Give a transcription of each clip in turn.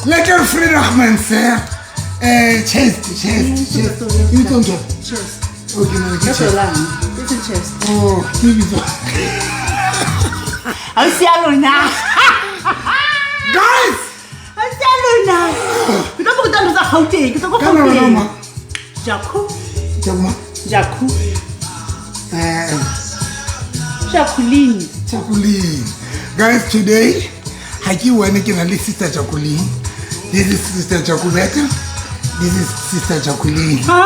Lekker vrydag mense. Cheers, cheers, cheers. E bitswa ntho? Cheers. Okay, no, ke Ka cheers. tswelang. E seng cheers. Oh, ke bitswa. Ausi ya lona. Guys, Ausi ya lona. Ke tlo go tla tsa Gauteng, ke tlo go ka lona Gauteng. ma. Jaco. Jama. Jaco. Eh, Jacqueline. Jacqueline. Guys, today ha ke wena ke na le sister Jacqueline. This is sister Jacobetta. This is sister Jacqueline. Ah!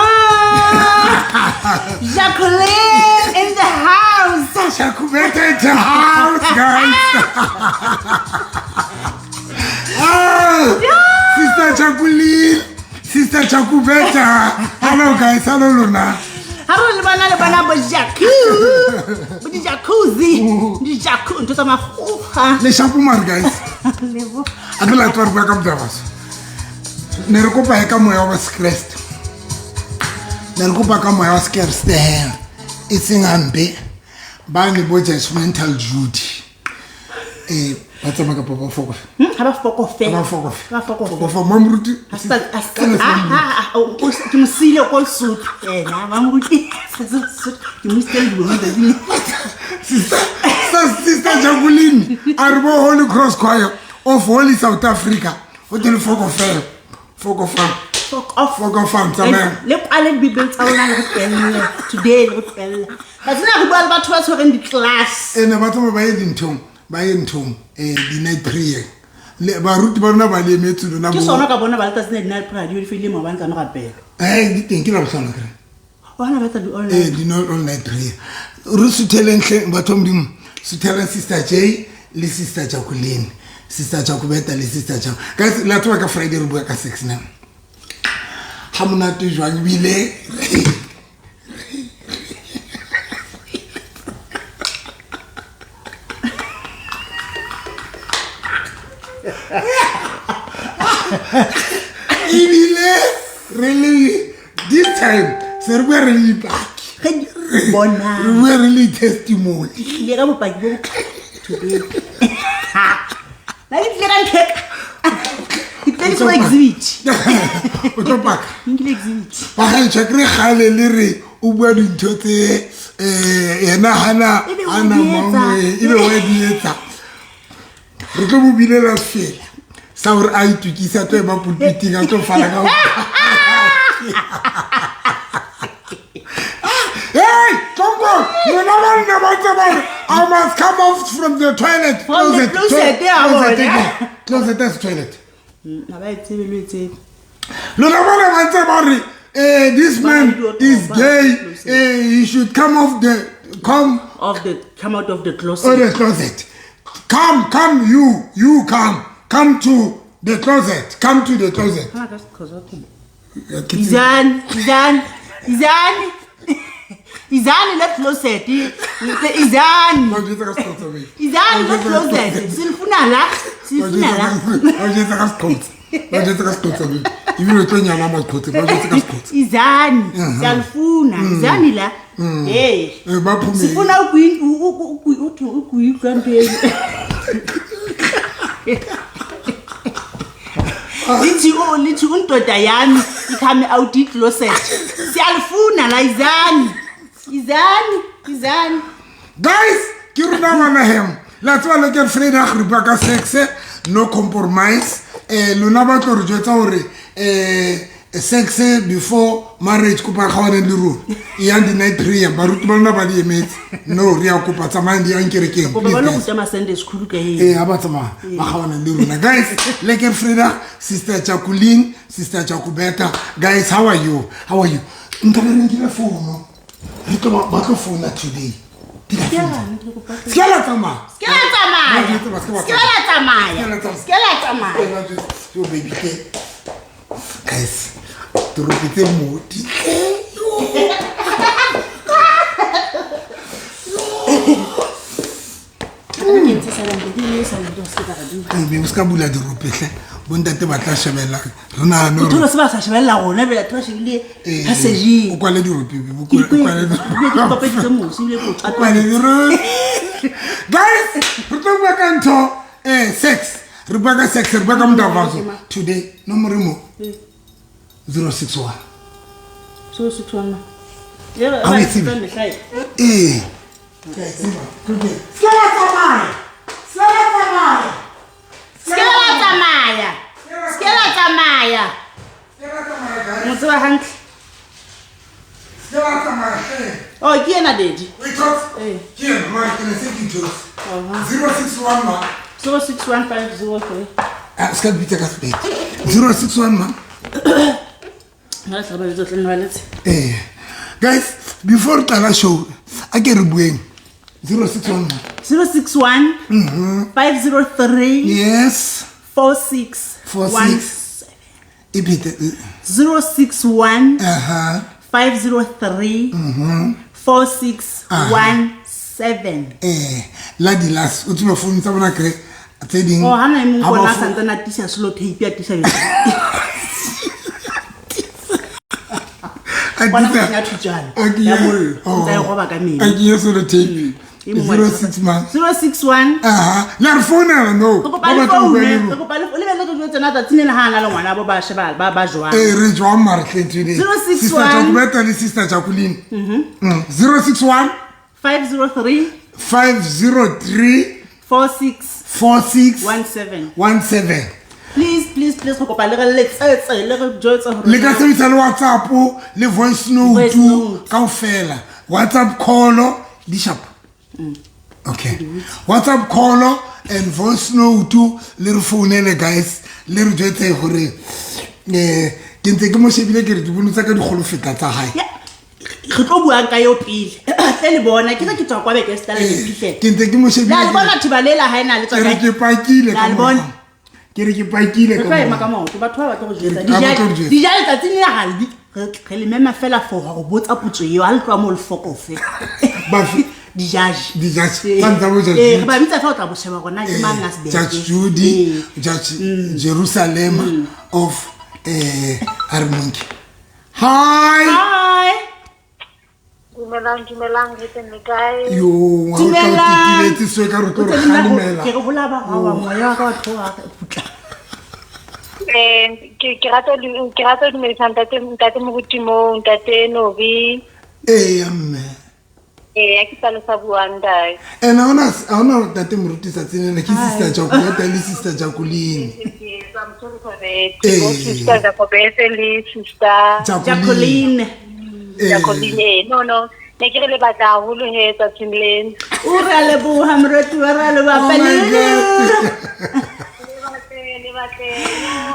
Jacqueline in the house. Jacobetta in the house, guys. Ah, Sister Jacqueline, Sister Jacobetta. Hello, guys. Hello, Luna. Ha re le bana le bana bo Jacu. Bo di jacuzzi. Di jacu ntho tsa makgoga. Le shapo mare, guys. Lebo. A ke la tswa re bua ka bojabaso. Ne re kopa he ka moya wa Sekreste. Ne re kopa ka moya wa Sekreste he. E seng hampe. Ba ne bo judgmental Judy. Eh, ba tsamaya kapa ba fokofe. Ha ba fokofe. Ba fokofe. Ba fokofe. Fokofe. Mamoruti. Ke mo siile ko Lesotho ena mamoruti ke mo isitse le dibong tsatsing. Sister Jacqueline a re bo Holy Cross Choir of Holy South Africa. Ho teng fokofela. Fokofang. Fuck off. Fokofang tsamaya. Le kwale dibibele tsa rona le re tlohelle today, le re tlohelle tsatsi lena re bua le batho ba tshwereng di-class. Ene ba tsamaya ba ye dinthong, ba ye nthong, di-night prayer. Le baruti ba rona ba le emetse lona Ke bo- sona ka bona ba letsatsi le di-night prayer di feile maobane tsa merapelo. Eh, di teng ke Labohlano akere? Ona ba tsa di-all Eh, night. di all night prayer. Re sutheleng hle batho ba Modimo. Sutheleng Sister J le Sister Jacqueline. Sister Jacobetta le Sister Jac. Guys, la tseba ka Friday re bua ka sex na. Ha monate jwang ebile ebile re le this time se re bua re le dipaki. Ge di- bonang. Re bua re le testimony. Tlile ka bopaki bo today. Na ke tlile ka ntho e ka. Ke tlile ke exhibit. O tlo paka. Nkile exhibit. Ba gaetsho ke re kgale le re o bua dintho tse yena hana Ebe wa hana di etsa. mangwe ebe wa di etsa. Re tlo mo bilela fela sa gore a itukisa tlo ema pulpiting a tlo fana ka. Hey, Tongo, lona banna ba tseba hore I must come out from the toilet. From the closet, ya Closet, bona. eh, closet as toilet. Ha ba e tsebe le e tsebe. Lona bana ba tseba hore this Ba man di otloba, is gay. closet. He should come off the come Of the come out of the closet. Oh, the closet. Come, come, you come. Come to the closet. Come to the closet. Ha ka Sexhosa ke. Ya, ke Izani, izani, izani. Izani le closet. Izani. Ba jwetsa ka Sexhosa, babe. Izani le closet. Silifuna la, silifuna la. Ba jwetsa ka Sexhosa. Ba jwetsa ka Sexhosa, babe. Ebile o tlo nyala Maxhosa, ba jwetsa ka Sexhosa. Izani, siyalifuna. Izani la. Hey. Eh, ba phumele. Sifuna uthi ukuyidlwa ntweni. Lithi o lithi undoda yami i-come out i-closet. Siyalifuna la izani. Izani, izani. Guys, ke rona bana hem. La tseba le ke Vrydag re bua ka sex, no compromise. Lona ba tlo re jwetsa hore sex before marriage kopa gawane le rona. E yang di-night prayer, baruti ba lona ba di emetse. No, re a kopa tsamayang di yang kerekeng. Kopa ba Please, lo guys. ruta ma Sunday school ka eng. Eh, ha ba tsamaya ba gawana le rona. Guys, lekker Vrydag, Sister Jacqueline, Sister Jacobetta. Guys, how are you? How are you? Nka be re nkile founu. Re tlo ba tlo founa today. Di ka founa. Se ka la tsamaya. Se ka la tsamaya. Ba jwetse ba se ka ba Se ka la tsamaya. Se ka la tsamaya. Se ka la tsamaya. Yo baby ke. Guys, toropo tse mo di tle. Eh, baby, o se ka bula dirope hle. Bontate ba tla shebella. Re nahane hore- Tholo se ba sa shebella rona bela batho ba shebile Eh, passage. o kwale dirope, baby, o Ke kwale- o kwale di dirope. kopeditse mosi ebile ke o O kwale dirope. Guys, re tlo bua ka ntho sex. Re bua ka sex, re bua ka motavazo today. Nomoro e mo 061. 061. Ha o e tsebe? Ee, ke a e tseba. Okay. Se la tsamaya, se la tsamaya. Se ke la tsamaya, se ke la tsamaya. Se la tsamaya, guys. Mo tseba hantle. Se la tsamaya hle. Oh, ke ena daddy. O ithotse? Ee. Ke ena mara ke ne se ke ithotse. 061 ma. 061503. Ah, se ka bitsa ka sepedi. 061 ma. Nna tla ba jwetsa tla nna ba letse. Eh. Guys, before re qala show, a ke re bueng. 061 ma. 061 503 Yes. 46 46. E phete. 061 Aha. 503 4617. Eh, la di last. O tseba phone tsa bona kre tse ding. Oh, hana e mong Ha ba kona a santsane a tisa selo tape, a tisa yona. A Bona tisa- motho ya thutjana, A ke ya ye- mollo, Oh. ntse a e roba ka meno. A ke ye solo tape. E mongwe wa 06 ma. 061. Aha. La re founela no. Re kopa Ba le batla ho bua foune, le re rona. kopa le be le re jwetse na tsatsing lena ha a na le ngwana bo ba sheba ba jwang. Eh, re jwang mare hle today? 061. Sister Jacobeta le Sister Jacqueline. 061 503 503 46 46 17. 17. Please, please, please, re kopa le re letsetse, le re jwetse hore Le ka sebedisa le WhatsApp le voice note Voice note. kaofela. WhatsApp call di sharp. Okay. WhatsApp call and voice note le re founele guys, le re jwetse hore ke ntse ke mo shebile ke re dibono tsa ka di kgolo feta tsa hae. Ya, re tlo buang ka eo pele. Tle le bona, ke re ke tswa kwa Bekestala ke phihlele. Ke ntse ke mo shebile. La le bona thiba lela ha ena le tswa Ke re kae? ke pakile La ka le bona? morao. Ke re ke pakile Re ka tlo ema morao. ka maoto, batho ba batla go jwetsa. Ba batla ho jwetsa. Dijale tsatsing lena ha le re le mema fela for go botsa potso eo, ha le tloha moo le fokofe. Bafe? Dijudge. Dijudge. Ee. Ba ntse ba bo Judge Ee, Judy. re ba bitsa fa o tla bo sheba hore na ke mang a se Judge bereke. Judy, Ee. Judge Jerusalem of Harmonki. Hi. Hi. Dumelang, dumelang, re teng le kae? Yo, ha o tla o Dumelang. tetebetse so e ka re tlo re O tse nna kgalemela. ke re ho laba ha wa moya wa ka wa theoha, putla. Ke rata ke rata ho dumedisa ntate Moruti moo, ntate Nobi. Ee, mme. Ya ke Palesa buang, ntate. And ha hona ntate Moruti tsatsing lena, ke Sister Jacobeta le Sister Jacqueline. I'm sorry for that. Eh. Bo Sister Jacobete le Sister Jacqueline. Jacqueline. Eh. Jacqueline. No, no. Ne ke re le batla haholo he tsatsing lena. O re a leboha, morati wa re a leboha, Oh my Paleng. God. Le batle, le batle.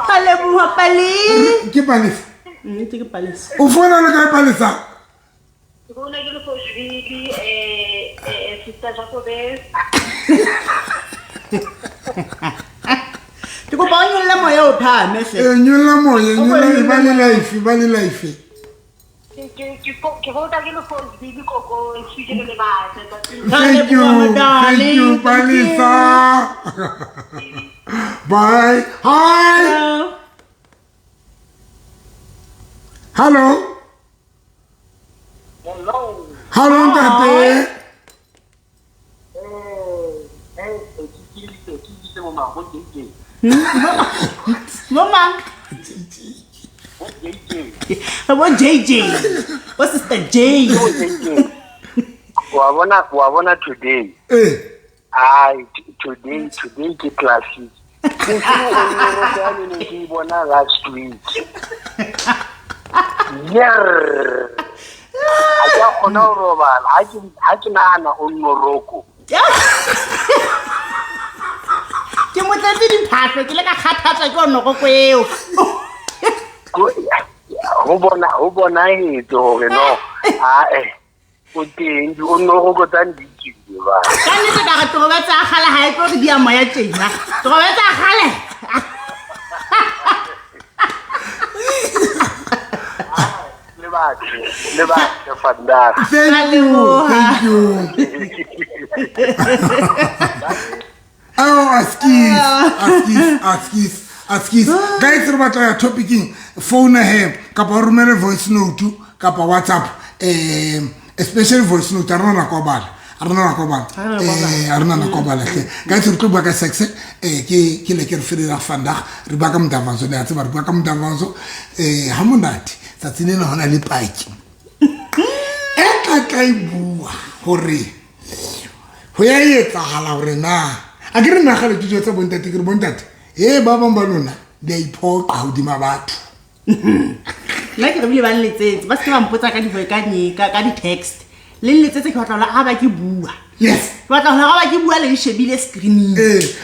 A leboha, Paleng. Ke Palesa. Nnete ke Palesa. O founa le kae Palesa? Ke bona ke le Fochville, Sister Jacobete. Ke kopa o nyolle moya o phahame hle. Eh, nyolla moya, O nyolla, nyolle e ba le moya. life, e ba le life. Ke botsa ke le Fochville, koko, ke le batla tsatsing. Thank you, Leboha, thank darling. you, Thank you. Palesa. Bye. Hi. Hello. Hello. Hello. Hello, ntate. Ke itse mo mang, bo JJ. Mo mang? Bo JJ. Bo JJ. Bo Sister J. Bo JJ. Wa bona today. Eh. Ai, today ke classic. Ke se o nne ne ke bona last week. Yer. Ha ke a kgona ho robala, ha ke nahana o nnoroko. Ke mo tletse diphahlo, ke le ka kgathatswa ke onoroko eo. Ho bonahetse hore no, ae, o teng, di onoroko tsa ndikile ba. Ka nnete ka re toroba tsa kgale ha e tlo re dia moya tjena. Toroba tsa kgale. Le batle, le batle Vandag. Thank you, thank you. Oh, askies, askies, askies, askies. Guys, re batla ya topicing, phone he, kapa o romele voice note, kapa WhatsApp, especially voice note, ha re na nako ya ho bala. A rena nako ya bala. Ha re na nako ya bala. A rena nako ya bala hle. Guys, re tlo bua ka sex, ke le ke re vrydag vandag re bua ka modavanso, le a tseba re bua ka modavanso. Ha monate tsatsi lena hona le paki e tla tla e bua hore ho ya etsahala hore na a ke re nna kgale ke jwetsa bontate, ke re bontate e ba bang ba lona le a iphoqa hodima batho. Nna ke re bile ba nletsetse, ba se ke ba mpotsa ka ka di-text. Le nletsetse ke batla ho la ba ke bua. Yes. Ke batla ho la ba ke bua le shebile screening.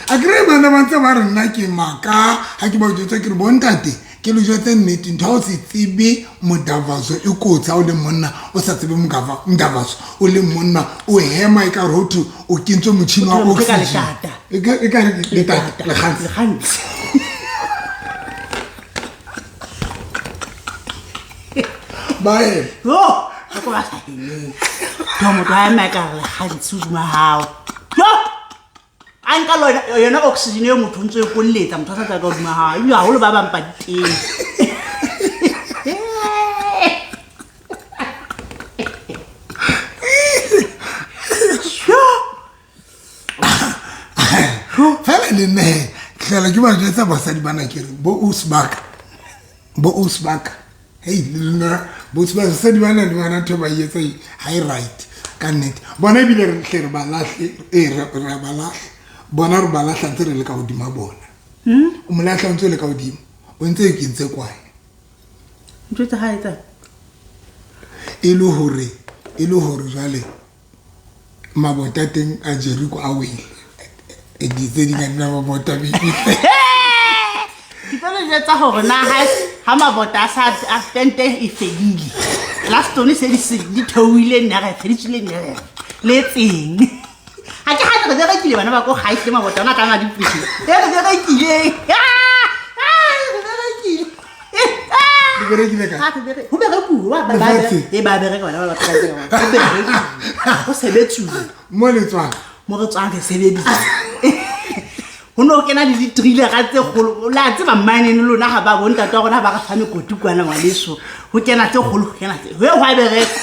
A ke re bana ba ntse ba re nna ke maka ha ke ba jwetsa ke re bontate ke le jwetse nnete, ntho ha o se tsebe modavaso e kotsi ha o le monna, o sa tsebe modavaso o le monna, o hema e ka re ho thwe o kentswe motjhini wa O thwe ka oxygen. letata. E ka re letata, Letata, lekgantsi. lekgantsi. Ba hema. Yo, ba ko ba sa hemeng. Yo, motho ha ema e ka re lekgantsi hodima hao. Yo! A nka yona oxygen eo motho o ntse o e kolletsa, motho a sa tla ka hodima hao. Ebile haholo ba bang ba diteng. Fela le nna he, tlhela ke ba jwetsa basadi bana ke re, bo Usbaka, bo Usbaka. Hei, le lona, bo Usbaka, basadi bana le bona ntho e ba e etsang ha e right, ka nnete. Bona ebile re hle re ba lahle, re ba lahla. Bona re ba lahla ntse re le ka hodima bona. O mo lahla ntse o le ka hodimo, o ntse o kentse kwae. Ntho tsa hae tsa? E le hore, e le hore jwale mabota a teng a Jericho a wele. E di tse di ka nna mabota baby. Ke tlo le jwetsa hore na ha mabota a sa, a tente e fedile. Last one se di se di theohile nna re feditswe nna re le tseng. Ha ke ha re berekile bana ba ko gae hle mabota ona tla di putse. E re berekile. Ah, re berekile. Le berekile kae? Ha re bereke. Ho berekuwa, ba ba Lefatshe. e ba bereka bana ba ba bereka. Ho berekuwa. Ho sebetsuwa. Mo le tswang? Mo re tswang re sebeditse. Ho no kena le di-trailer-a tse kgolo. La tseba mmanene lona ha ba bo ntate wa rona ha ba re fa mekoti kwana ngwaneso. Ho kena tse kgolo, ho kena tse. He, ho a berekwa.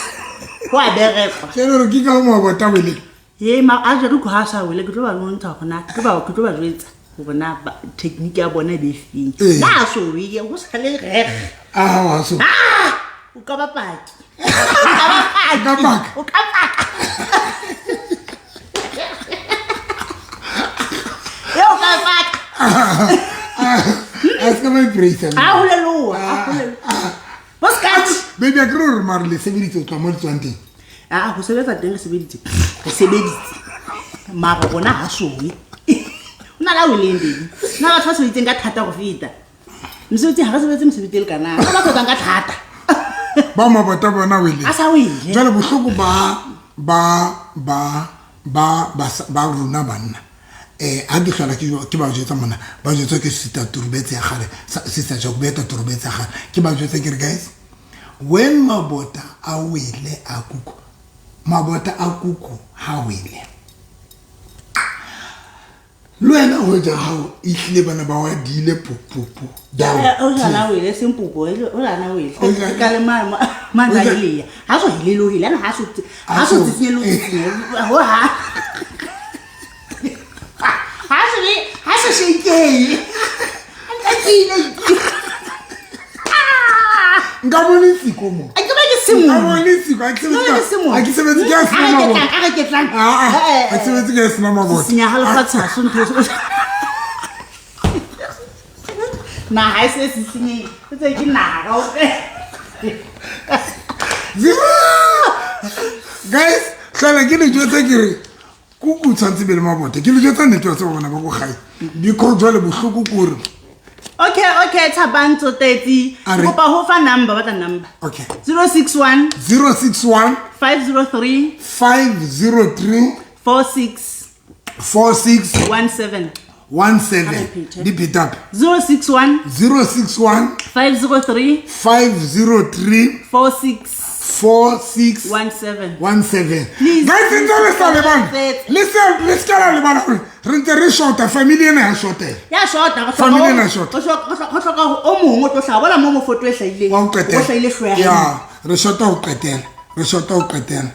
Ho a berekwa. Ke le hore ke ka ho mabota a weleng? Ee, a Jericho ha a sa wele, ke tlo ba bontsha hore na, ke tlo ba jwetsa hore na technique ya bona e be efeng. Ee. Na a so wele, ho sa le reg. A ha, ha so. Ah! O ka ba paki. O ka ba paki. O ka paka. O ka paka. E, o ka paka. A se ka ba ipreisa. A holeloa, a holeloa. Bo Scott. Baby, a ke re hore mare le sebeditse ho tloha mo le tswang teng? Ah, ho sebetsa teng re sebeditse. Re sebeditse. Mara rona ha sowe. Ho na le a weleng, baby. Ho na le batho ba sebeditseng ka thata ho feta. Mosebetsi ha re sebetse mosebetsi e lekanang. Ho na le ba sebetsang ka thata. Ba mabota bona weleng. A sa wele. Jwale bohloko ba rona banna. Ha ke hlola ke ba jwetsa mona, ba jwetsa ke Sister Turubetse ya kgale, Sister Jacobeta Turubetse ya kgale. Ke ba jwetsa ke re, guys, when mabota a wele a kuku, mabota a kuku ha wele. Le wena ho ja hao, e hlile bana ba wa dile po, po, po, down. O ja na wele, seng popo, o ja na wele. O ja- Ka le ma O ja- na le ya. Ha so hele lo hele, ha so tse-, ha so Ha so- tsitsinyele lo tsitsinyele. Ho ha. Ha so be, ha so shakehe. Ha ke ile. Nka bone siko mo. A ke ba ke se Nka mo. bone siko, ha ke sebetse Nka bone ka- se mo. ha ke sebetse ke a A re sena ke mabota. tlang, a re ke tlang. Ah, ah, Eh, eh, ha ke sebetse ke a sena mabota. Senya ha lefatshe ha se ntho e se- Naha e se sisinyehe. E tse ke naha kaofela. Guys, hlola ke le jwetsa ke re, kuku tshwantse be le mabota. Ke le jwetsa nnete wa tseba bona ba ko gae. Because jwale bohloko ke hore Okay, okay, Thabang Tsotetsi. A re. Kopa ho fa number, batla number. Okay. 061 061 503 503 46 46 17. 17. Repeat. Di pick up. 061 061 503 503 46 46 17. 17. Please, Guys, ntse le sa lebala. please. Le se, le se ka la lebala hore re ntse re shota, family ena ya shotela. Ya shota, re hloka Family o- ena ya shota. re hloka, re hloka o mongwe o tlo hlaha. Bona moo mo photo e hlahileng. Wa ho qetela. O hlahile hlooho ya hae. Ya, re shota ho qetela. Re shota ho qetela.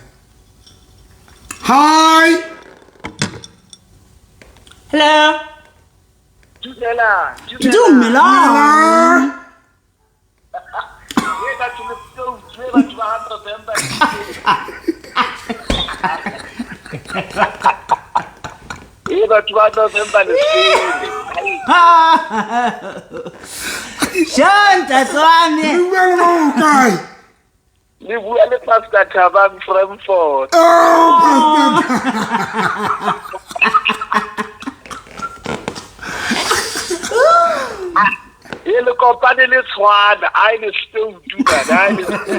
Hi. Hello. Dumela. Dumelang. Ye batho le tlo batho ba ha November. Ye batho ba November le tsebe. Sho ntate wa me. Re bua le mang o kae? Le bua le Pastor Thabang Frankfort. Oh, Pastor. Ye le kopane le tshwana, ai le stoutu bana, ai le stoutu.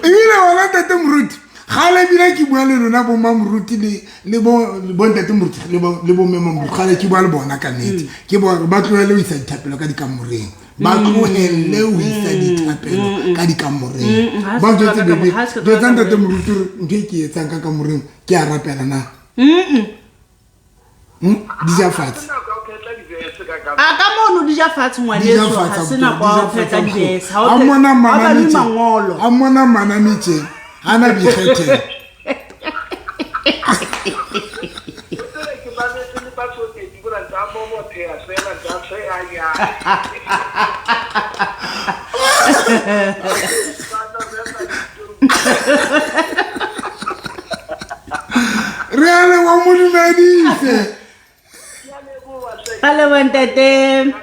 Ebile wena ntate Moruti, gale ebile ke bua le lona bo mma Moruti le bo ntate Moruti le bo mme Moruti, gale ke bua le bona ka nnete. Ke ba tlohele ho isa dithapelo ka dikamoreng. Ba tlohelle ho isa dithapelo ka dikamoreng. Ha Ba se jwetse ka bebe, ha se ka jwetsa ntate kamoreng. Moruti hore ntho e ke e etsang ka kamoreng ke a rapela na. Di ja fatshe. A ka mono di ja fatshe Di ja ngwaneso, ha fatshe, se nako ya ho phetla dibese. Ha o Ha phe- mona ha o balwe maname tje. mangolo. Ha mona maname tje. Ha na boikgethelo. Ke mametse le batsotedi bona ntse a momotheha fela ntse a tshehanyana. Re a leboha, mo dumedise. Ba leboha ntate.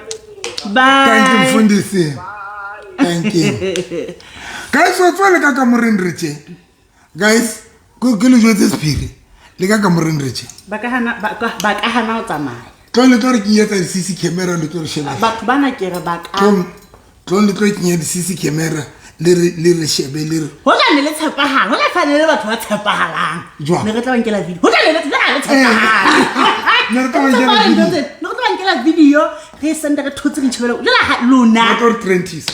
Thank you, Bye. mfundisi. Thank you. Guys, wa tswa le ka kamoreng re tje. Guys, ke le jwetse sephiri. Le ka kamoreng re tje. Ba ka hana ba ka hana ho tsamaya. Tlo le tlo re kenyetsa di-CC camera le tlo re sheba. Batho bana ke re ba ka. Tlo le tlo kenya di-CC camera le re shebe le re Ho tla ne le tshepahala, ho tla fane le batho ba tshepahalang. Jwang? Ne re tla ba nkela video. Ho tla ne le le tshepahala. Ne re tla ba nkela Tshepahala video. ntho tse. Ne re tla ba nkela video, re sende re thotse re itjhebele. Jwale ha lona. ba tlo re trendisa.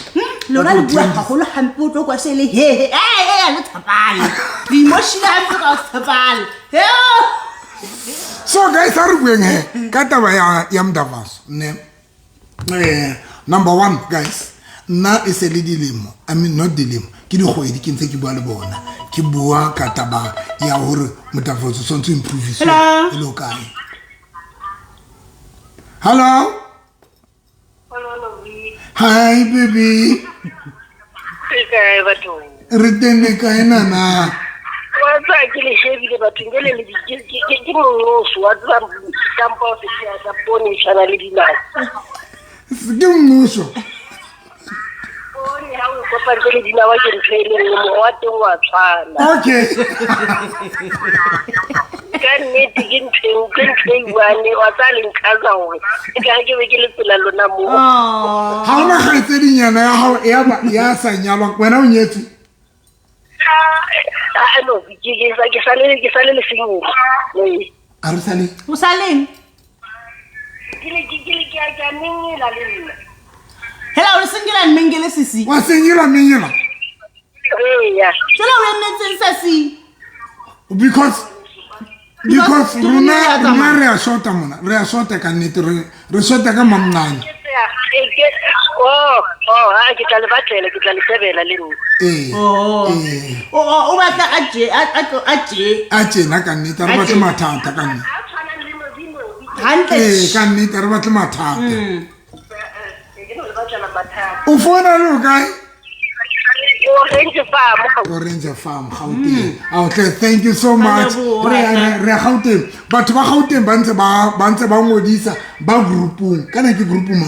Lona le Ba tlo re bua trendisa. haholo hampe o tlo kwa se le he he. Eh eh le tshepale. Le emotional hampe ka o tshepale. Heo. So guys, a re bueng he ka taba ya Mdavaso ne. Number one guys, nna e se le dilemo, I mean not dilemo, ke dikgwedi ke ntse ke bua le bona, ke bua ka taba ya hore Mdavaso tshwanetse o improve Hello. e le o kae. Hello. Hello, Louis. Hi baby. Ke kae bathong? Re teng le kae nana? Wa tseba ke le shebile bathong jwale le ke mongoso wa tseba stampa o se sa poone e tshwana le dinao. Ke mmuso. Poone ha o e kopantse le dinawa ke ntho e le nngwe, moro wa teng wa tshwana. Okay. Ka nnete ke ntho e ke ntho e one wa tseba le nqhaza hore ekare ke be ke le tsela lona moo. Oh. Ha hona kgaitsedinyana ya hao ya sa nyalwang, wena o nyetswe? Ah no, ke sale le single. Ee. A re sale. O sa leng? Ke le ke le ke a ke a mengela le nna. Hela o le sengela mmengele sisi. Wa sengela mengela. Eya. Jwale o emetseng sesi? Because Because rona rona re a rona tsamaya. re a shota mona, re a shota ka nnete, re shota ka mamncane. Oh, oh, ha ke tla le batlela, ke tla le shebela le nna. Ee. Oh. Ee. O batla a je a tlo a je. A tjena ka nnete, ha re A batle tjena. mathata ka nnete. A tshwanang le Nobi Nobi. Hantle. Ee, ka nnete ha re batle mathata. Ke no le batlela mathata. O founa le o kae? Orange Farm. Orange Farm, Gauteng. Okay, thank you so much. leboha. Re Gauteng. Batho ba Gauteng ba ntse ba ngodisa ba groupung. Kana ke group ma?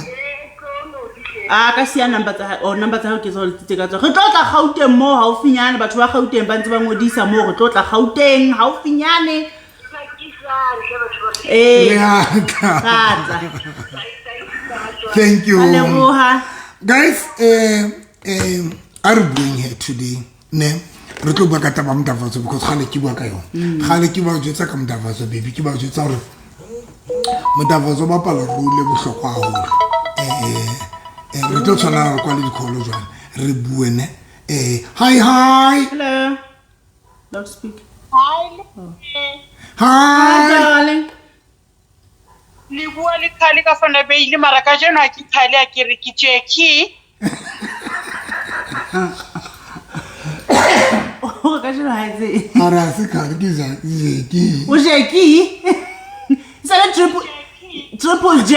A ka siya number tsa hae, oh number tsa hao ke tsona tse ka tsona. Re tlo tla Gauteng moo haufinyane, batho ba Gauteng ba ntse ba ngodisa moo, re tlo tla Gauteng haufinyane. Ee. Re a tla. Ra tla. Thank you. A leboha. Guys, a re bueng here today, ne? Re tlo bua ka taba ya Mdavaso because gale ke bua ka yona. Gale ke ba jwetsa ka Mdavaso baby, ke ba jwetsa hore Mdavaso o bapala role e bohlokwa haholo. Re tlo tshwanela re kwale di-call jwale. Re bue ne. Hi hi. Hello. Loudspeaker. Hi. Hi Hi. darling. Le bua le Khale ka fana beile mara kajeno ha ke Khale ha ke re ke Jackie. Gore ka jeno ga etse. Mara ha se kgale ke Jackie. O Jackie? Sale triple J.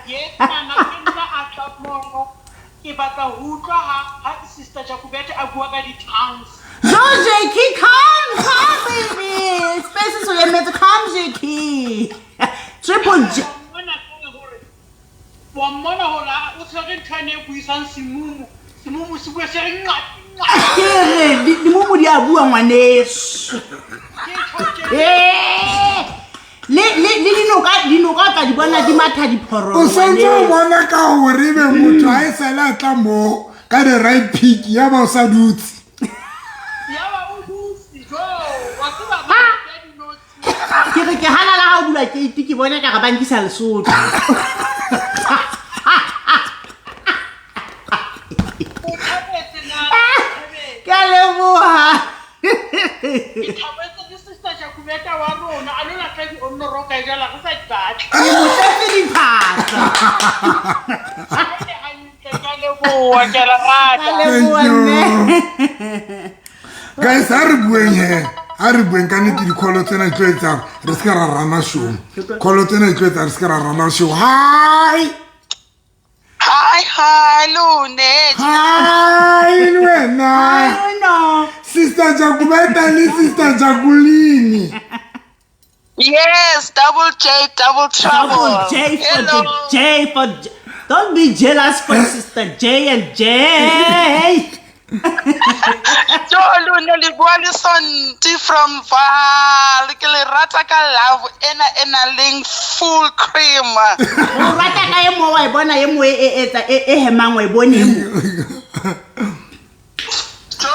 Yes, nana, ke nna a tla mono. Ke batla ho utlwa ha Sister Jacobete a bua ka di-trans. Jo, Jackie, come, come, baby. Space is so emetse, come, Jackie. Triple J. Wa mmona hore o tshwere ntho ane e buisang semumu. Semumu se bua se re nqa. Ke re, dimumu di a bua ngwaneso. Le dinoka tla di bona di matha diphororo. O santse o bona ka hore ebe motho ha e sale a tla moo ka the right pick ya ba o sa dutse. Ya ba o dutse, jo, wa tseba ba ya dinotshi. Ke re ke hana la ha o bula gate ke bona ka re ba nkisa Lesotho. Ke a leboha. Ke thabetse le Sister Jacobeta wa rona, a lo lahla di-onnoroko e jala re sa di batle. Ke mo tletse diphatsa. Hantle, hantle, ke a leboha, ke a le rata. Ke a leboha, mme. Guys, ha re bueng he. Ha re bueng ka nnete di-call tsena di tlo etsang re se ka ra rana show. Call tsena di tlo etsang re se ka ra rana show. Hi! Hi, hi, Lune. Hi, wena. Hi, no. Sister Jacobeta le Sister Jacqueline. Yes, double J, double trouble. Double J for Hello. the J for J. Don't be jealous for Sister J and J. Jo, Lune, le bua le Sonti from Vaal. Ke le rata ka love ena e nang leng full cream. O rata ka e mo wa e bona e mo e e etsa e e hemang wa e bone e mo. Jo,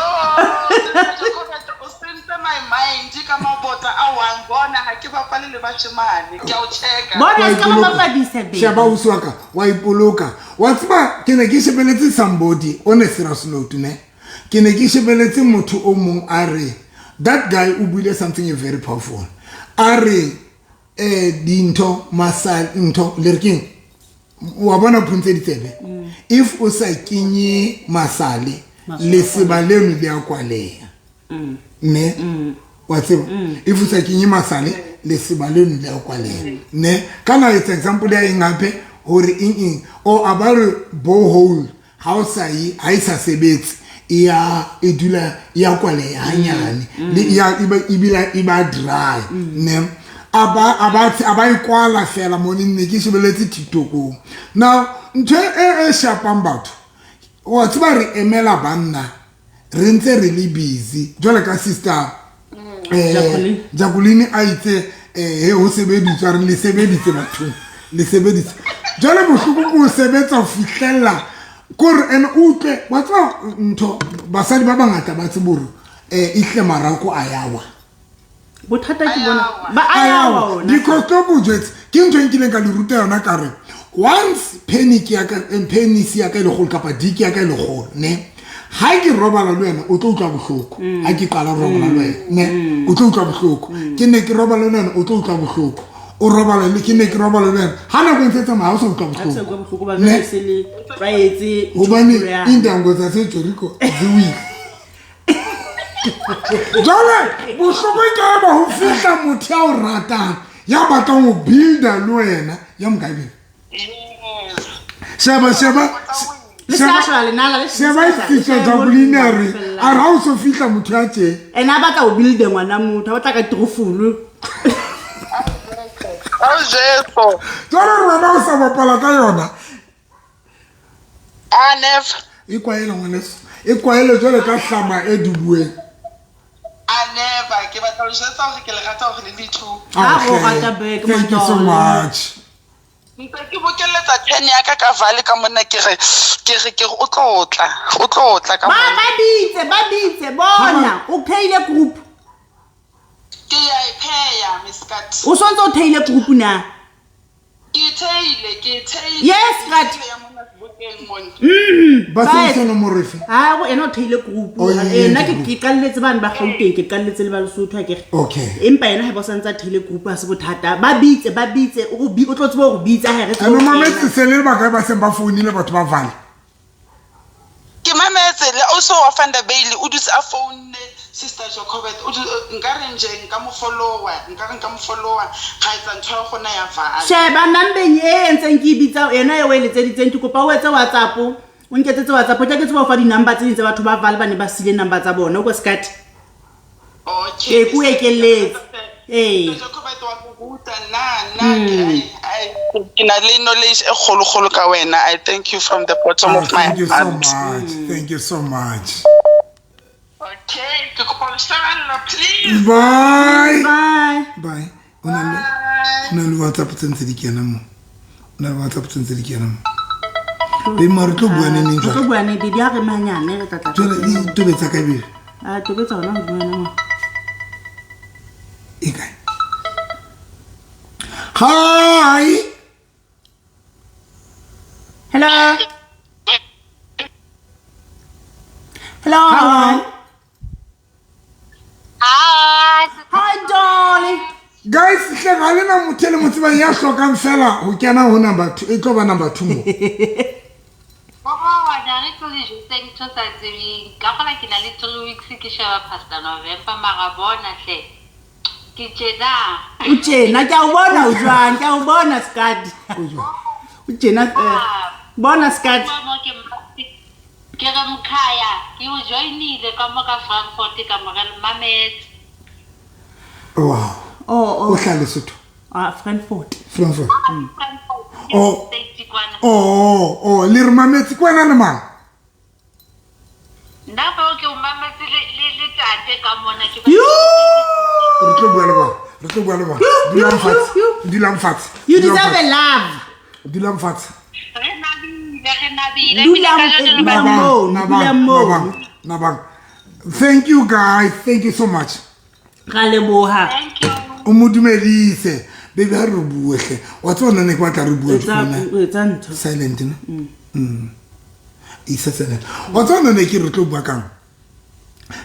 o sentse my mind ka mabota a wang bona ha ke bapale le bashemane. Ke a o checka. Bona se ka ba bapadisa baby. Sheba ausi wa ka, wa ipoloka. Wa tseba ke ne ke shebeletse somebody on a serious note ne. Ke ne ke shebeletse motho o mong a re that guy o buile something very powerful. A re dintho masal ntho le re keng? Wa bona phuntse ditsebe. If o sa kenye masale leseba leno le a kwaleha. Ne? Wa tseba? If o sa kenye masale leseba leno le a kwaleha. Ne? Kana it's example ya eng hape hore eng eng o a ba re borehole ha o sa ye ha e sa sebetse e ya e dula e ya kwaleha hanyane le ya e ba ebile e ba dry. Ne? A ba e kwala fela mo ne ke shebeletse TikTokong. Now ntho e e shapang batho wa tseba re emela banna re ntse re le busy jwale ka sister Jacqueline a itse he ho sebeditswa re le sebeditse bathong le sebeditse jwale bohloko ke ho sebetsa ho fihlella kore ene utlwe wa tseba ntho basadi ba bangata ba tsebe hore ehle marako a yawa. Bothata ke bona ba a yawa ona. Because tlo ko jwetse ke ntho e nkileng ka le ruta yona ka re once panic ya ka penis ya ka e le kgolo kapa dick ya ka e le kgolo ne ha ke robala le wena o tlo utlwa bohloko. Ha ke qala robala le wena ne o tlo utlwa bohloko. Ke ne ke robala le wena o tlo utlwa bohloko. O robala le ke ne ke robala le wena ha nako e ntse e tsamaya ha o sa utlwa Ha o sa bohloko. utlwa bohloko ba jwale se le tlwaetse Hobane ntho ya. indango tsa se Jericho di wile. Jwale bohloko ke ba ho fihla motho ya o ratang ya batlang ho builder le wena ya mokae. Sheba sheba Le sa sheba lenala le sheba Sister Jacqueline a re a re ha o so fihla motho ya tje. Ena a batla ho builder ngwana motho, a batla ka trofolo. Ao Jesu. Jwale re wena o sa bapala ka yona. Ah, never. E kwaele ngwaneso. E kwaele jwale ka hlama e dubueng. Ah, never. Ke batla ho jwetsa hore ke le rata hore le le two. Ah, o rata back, Thank you so Madonna. much. Ntse ke bokelletsa 10 ya ka ka vale ka monna ke re ke re ke re o tlo tla, o tlo tla ka Ba monna. ba bitse, ba bitse bona, o theile group. Ke ya e pheya, Miss Kat. O sontse o theile group na? Ke theile, ke theile. Yes, Kat. Ke theile ya mona sebokeng mona. Ba Ba- sebedisa nomoro efe? Ha go ena o theile group. Oh, e Nna entse group. ke qalletse bane ba Gauteng, ke qalletse le ba Lesotho ha ke re. Okay. Empa yena ha ba santse a theile group ha se bothata. Ba bitse, ba bitse, o o tlo tseba hore bitsa ha re tsebe Ene ho mametse kena. se le bakae ba seng ba founile batho ba Vaal? Ke mametse mametse le also wa Van der Bailey o dutse a founne Sister Jacobet o nkare nje nka mo followa nkare nka mo followa ga etsa ntho ya gona ya vala. Sheba nambeng e ntseng ke e bitsa yena e o e letseditseng, ke kopa o etse WhatsApp, o nketsetse WhatsApp, tla ke tseba ho fa di-number tse ding tsa batho ba val ba ne ba sile number tsa bona o ko sekate. Okay. Ke ko ekeletse. Ee. Jacobet wa go ruta nna ke na le knowledge e kgolokgolo ka wena. I thank you from the bottom of my Thank you so heart. much. Thank you so much. Okay, ke kopa ho shebella please. Bye. Bye. Bye. O na le WhatsApp tse ntse di kena mo. O na le WhatsApp tse ntse di kena mo. Be mare tlo bua neng Re tlo jwale? bua neng, baby, ha re manyane re tla tla. Jwale di tobetsa ka baby. A tobetsa hona ho bua mo. E kae? Hi. Hello. Hello. Hello. Hi. Hi, darling. Guys, hle ga le na motho e le mo tsebang ya hlokang fela ho kena ho number 2, e tlo ba number 2 mo. Bona re tlo le jwetseng ntho sa tsebeng. Ka gola ke na le 3 weeks ke sheba Pastor November mara bona hle. Ke tjena. O tjena, ke a o bona o jwang, ke a o bona Skadi. O tjena bona Skadi. Ke re mkhaya, ke o joinile ka mo ka Frankfurt ka mo re mametse. Wow. Oh, O tla Lesotho. Ah, Frankfurt. Frankfurt. Frankfurt. Oh. State kwana. Oh, le re mametse ke wena le mang? Nna fa ke o mametse le tate ka mona ke You. Re tlo bua le bona. Re tlo bua le bona. Dulang fatshe. Dulang fatshe. You deserve a love. Dulang fatshe. Re nabile. Dulang mo, dulang mo. Nabang. Thank you guys. Thank you so much. Ra leboha. Thank you. O mo dumedise. Baby ha re bue hle. Wa tseba nna ne ke batla re bue Etsa etsa ntho. Silent ne? Isa silent. Wa tseba nna ne ke re tlo bua kang?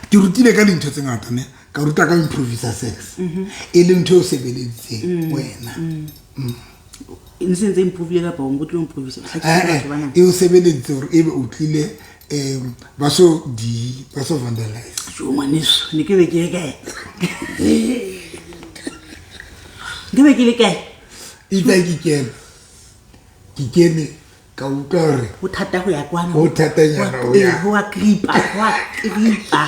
Ke rutile ka dintho tse ngata ne. Ka ruta ka improvisa sex. E leng ntho e o sebeleditseng wena. Ntse ntse improvile kapa o tlo improvisa. E o sebeleditse hore ebe o tlile ba so di ba so vandalize. Jo ngwaneso, ne ke be ke le kae? Ke be ke le kae? Itse ke kene. Ke kene ka utlwa hore ho thata ho ya kwana. Ho thatanyana ho ya. Ho a gripa, ho a gripa.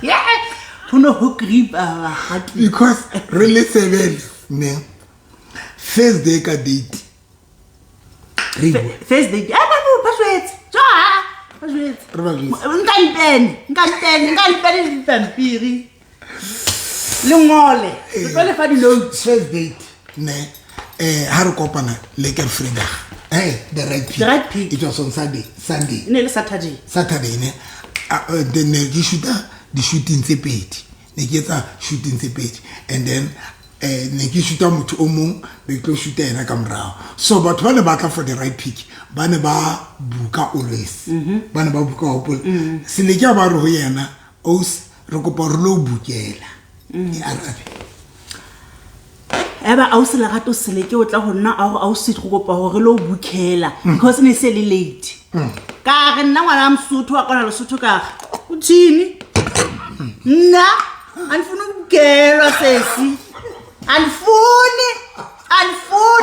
Yeah. Ho no ho gripa ha. Because re le sebele ne. First day ka date. Re bua. First day. Ah ba ba jwetse. Ja. Ba jwetse. Re ba jwetse. Nka mpene le dipampiri. Le ngole. Le tlo le fa di-notes. First date ne. Ha re kopana le ke Vrydag. The right pick. The right pick. It was on Sunday. Sunday. Ne le Saturday. Saturday ne. Then ne ke shoota di shooting tse pedi. Ne ke etsa shooting tse pedi and then ne ke shoota motho o mong be ke tlo shoota yena ka morao. So batho ba ne ba tla for the right pick ba ne ba buka always. Ba ne ba buka hopola. Seleke a ba re ho yena os re kopa re lo bukela. E arabe. Eba ausi Lerato Seleke o tla ho nna a hore ausi re kopa hore lo bukela because ne se le late. Ka re nna ngwana Mosotho wa kona Lesotho ka re o thini? Nna andifuni ukubukelwa sesi. Andifuni.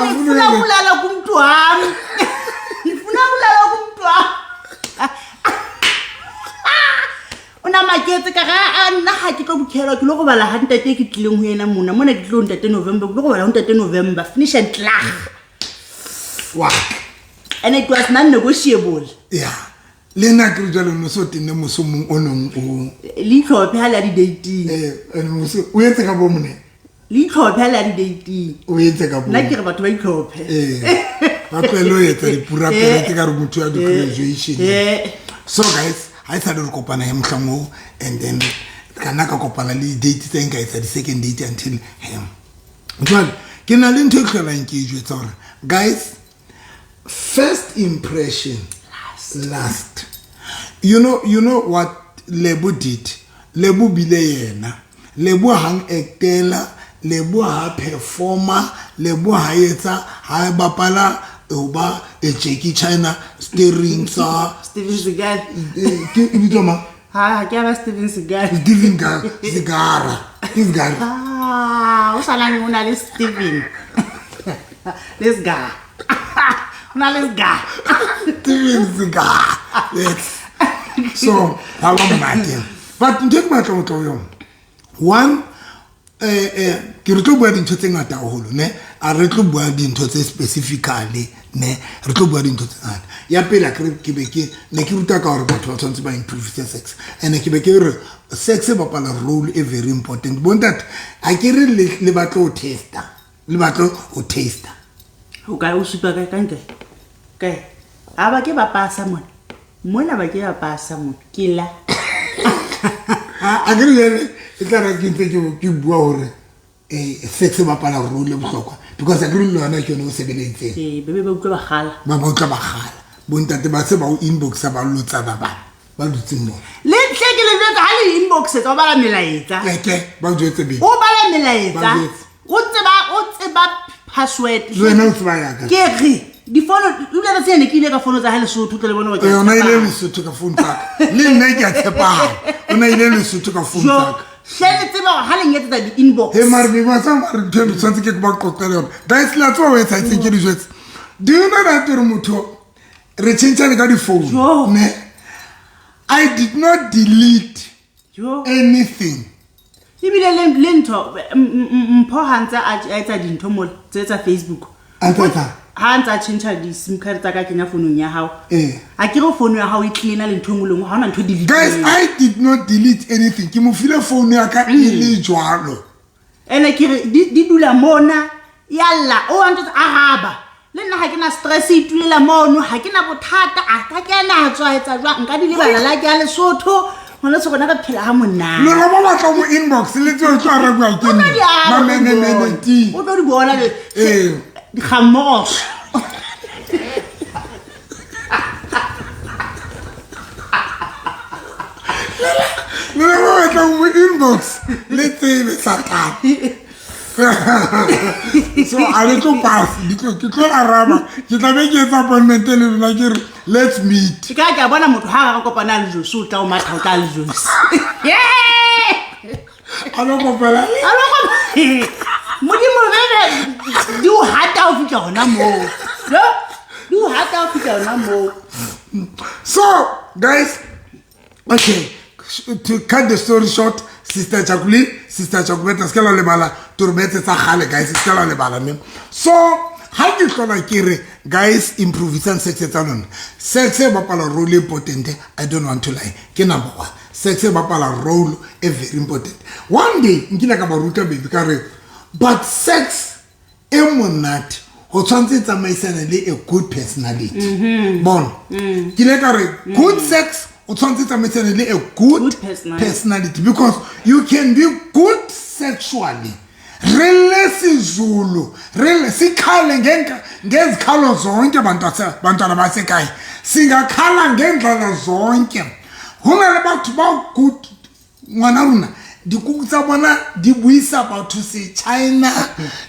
Ngifuna ukulala kumuntu wami. Ngifuna ukulala kumuntu wami. Una maketse ka ga nna ha ke tlo bukhelwa ke lo go bala ha ntate ke tlileng ho yena mona mona ke tlo ntate November ke lo go bala ho ntate November finish and klaar. Wa. And it was non negotiable. Yeah. Le nna ke re jwale no so tenne moso mong o nong o le itlhophe ha le di dating. Moso o etse ka bo mone. Le itlhophe ha le di dating. O etse ka bo. Nna ke re batho ba itlhophe. Ba tlohele ho etsa dipurapere tse ka re motho ya di graduation. So guys, ha e sale re kopana he mohlang oo and then ka nna ka kopana le date tse nka etsa di second date until him. Jwale ke na le ntho e hlolang ke e jwetsa hore guys, first impression last. You know what Lebo did? Lebo bile yena. Lebo hang actela, Lebo ha performer, Lebo ha etsa, ha bapala o ba Jackie China steering sa Steven Seagal. Ke e bitswa mang? Ha ke ba Steven Seagal. Steven Seagal. Seagal. Ah, o sala o na le Steven. Le Seagal. O na le Seagal. Steven Seagal. Yes. So, ha ba monate. But ntho e ke batla ho tlo yona. One, ke re tlo bua dintho tse ngata haholo, ne? A re tlo bua dintho tse specifically, ne? Re tlo bua dintho tse ngata. Ya pele a ke ke be ke ne ke ruta ka hore batho ba tshwanetse ba improve sex. And ke be ke re sex e bapala role e very important. Bontate, ha ke re le batla ho testa. Le batla ho testa. O kae o supa kae ka nkae? Kae? Ha ba ke ba pasa mona. Mona ba ke ba pasa mona. Ke la. A ke re e tla re ke ntse ke bua hore sex e bapala role e bohlokwa because a ke re le yona ke yone o sebeleditseng. Ee, be ba utlwa bakgala. Ba ba utlwa bakgala. Bontate ba se ba o inboxa ba lotsana ba ba dutseng moo. Le tle ke le jwetsa ha le inbox tsa o bala melaetsa. Ke ba jwetse be. O bala melaetsa. O tseba password. Le wena o tseba ya ka. Ke re difono o ile tsene ke ile ka fono tsa ha Lesotho tle le bone hore ke yona ile Lesotho ka phone tsa ka. Le nna ke a tshepana. O na ile Lesotho ka phone tsa ka. Hle le tseba hore ha le nketsetsa di-inbox. He mare be ba tsa mare ntho e tshwanetse ke ba qoqele yona. Guys, la tseba o etsahetseng ke di jwetse. Do you know that hore motho re tjhentjhane ka di-phone? Ne? I did not delete anything. Ebile le ntho Mpho ha ntse a etsa dintho mola tse tsa Facebook. Ha ntse a tjhentjha di-sim card tsa ka kenya founung ya hao. A ke re phone ya hao e clean le ntho e nngwe le nngwe, ha hona ntho e delete. Guys, I did not delete anything. Ke mo file phone ya ka e le jwalo. Ene ke re di dula mona yalla o wa ntse araba. Le nna ha ke na stress e itulela mono, ha ke na bothata, a ka kena a tswa etsa jwang, nka di lebala la ke ya Lesotho. Ngwana se rona re phela ha monate. Lona ba batla mo inbox le tseo tlo arabiwa ke nna. O tlo di bona le. Dikgammogo. Lona ba batla mo inbox le tsebe Satane. So a le tlo pass, ke tlo araba, ke tla be ke etsa appointment le lona ke re let's meet. Ke ka bona motho ha re kopana le Josi o tla o matha o tla le Josi. A lo kopana. A lo kopana. Modimo bebe di o hata o fihla hona moo. Di o hata o fihla hona moo. So guys, okay, to cut the story short, Sister Jacqueline, Sister Jacobeta, se ka la lebala turbetse tsa kgale guys, se ka la lebala mme. So ha ke hlola ke re guys, improvisang sex tsa lona. Sex e bapala role important, I don't want to lie. Ke number one. Sex e bapala role e very important. One day nkile ka ba ruta baby ka re but sex e monate ho tshwantse tsamaisana le a good personality. Bona. Ke ile ka re good sex o tshwantse tsamaisana le a good personality because you can be good sexually. Re le siZulu, re le sikhale ngezikhalo zonke bantwana basekhaya. Singakhala ngendlela zonke. Ho na le batho ba good ngwana rona dikuku tsa bona di buisa batho se China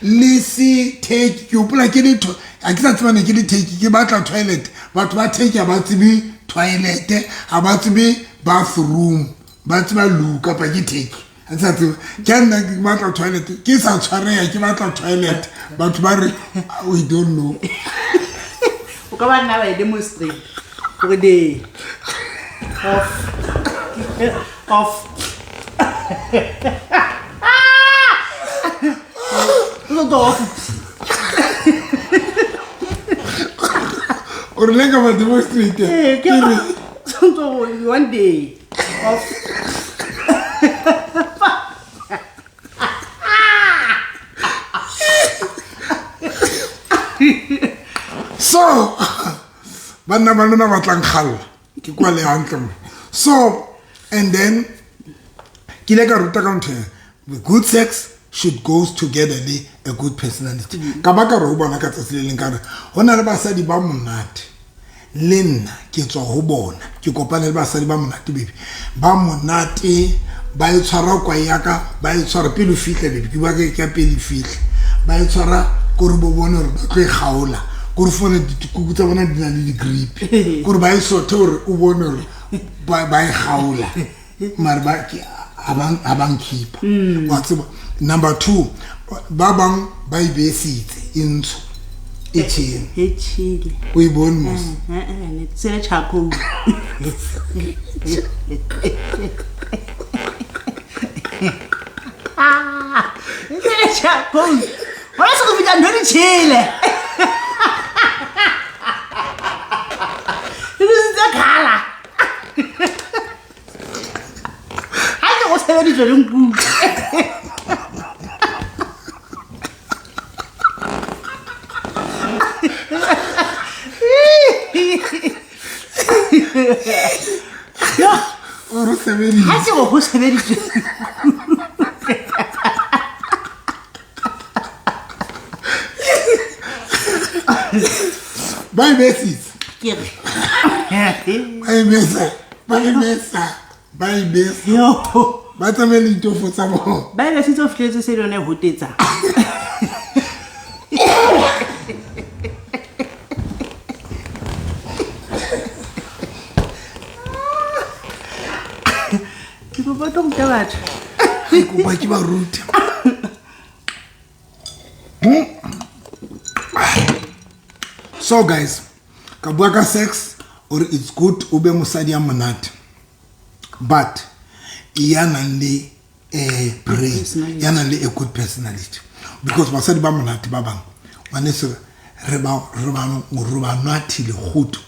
le se Turkey. Ke hopola ke le ha ke sa tseba ne ke le Turkey ke batla toilet. Batho ba Turkey ha ba tsebe toilet, ha ba tsebe bathroom, ba tseba loo kapa ke Turkey. Ha ke sa tsebe. Ke nna ke batla toilet, ke sa tshwareha ke batla toilet. Batho ba re we don't know. O ka ba nna ba e demonstrate hore de off off. O re leka ba demonstrate. Ke re one day off. So banna ba lona ba tlang kgalla ke kwa le hantle mo. So and then ke ile ka ruta ka ntho good sex should go together le a good personality. Ka ba ka re ho bona ka tsatsi le leng ka re ho na le basadi ba monate le nna ke tswa ho bona ke kopane le basadi ba monate baby ba monate ba e tshwara kwa ya ka ba e tshwara pele fihle baby ke ba ke ka pele fihle ba e tshwara ko re bo bone hore ba tlo e kgaola Kore fone dikuku tsa bona di na le di-grip, kore ba e sothe gore o bone gore ba e gaola, mare ha ba nkhipa, wa tseba. Number two, ba bang ba e besitse e ntsho e tjhele. E tjhele. O e bone mos? Eh, sele charcoal. Ah, sele charcoal. Hona se go fihla ntho di tjhele. Di tlositse colour. Ha ke go sebeditswe le nkuku. O re sebeditse. Ha ke go sebeditswe. Ba e besitse. Ke re. Ba e besa, ba e besa, ba e besa. Yo. Ba tsamaye le ditofo tsa bona. Ba e besitse, o fihletse se le yone e hotetsa. Ke kopa o tlo ruta batho. Ke kopa ke ba rute. So guys, ka bua ka sex or it's good o be mosadi ya monate, but ya nang le brain, ya nang le a good personality, because basadi ba monate ba bang ngwaneso re ba nwathile kguto.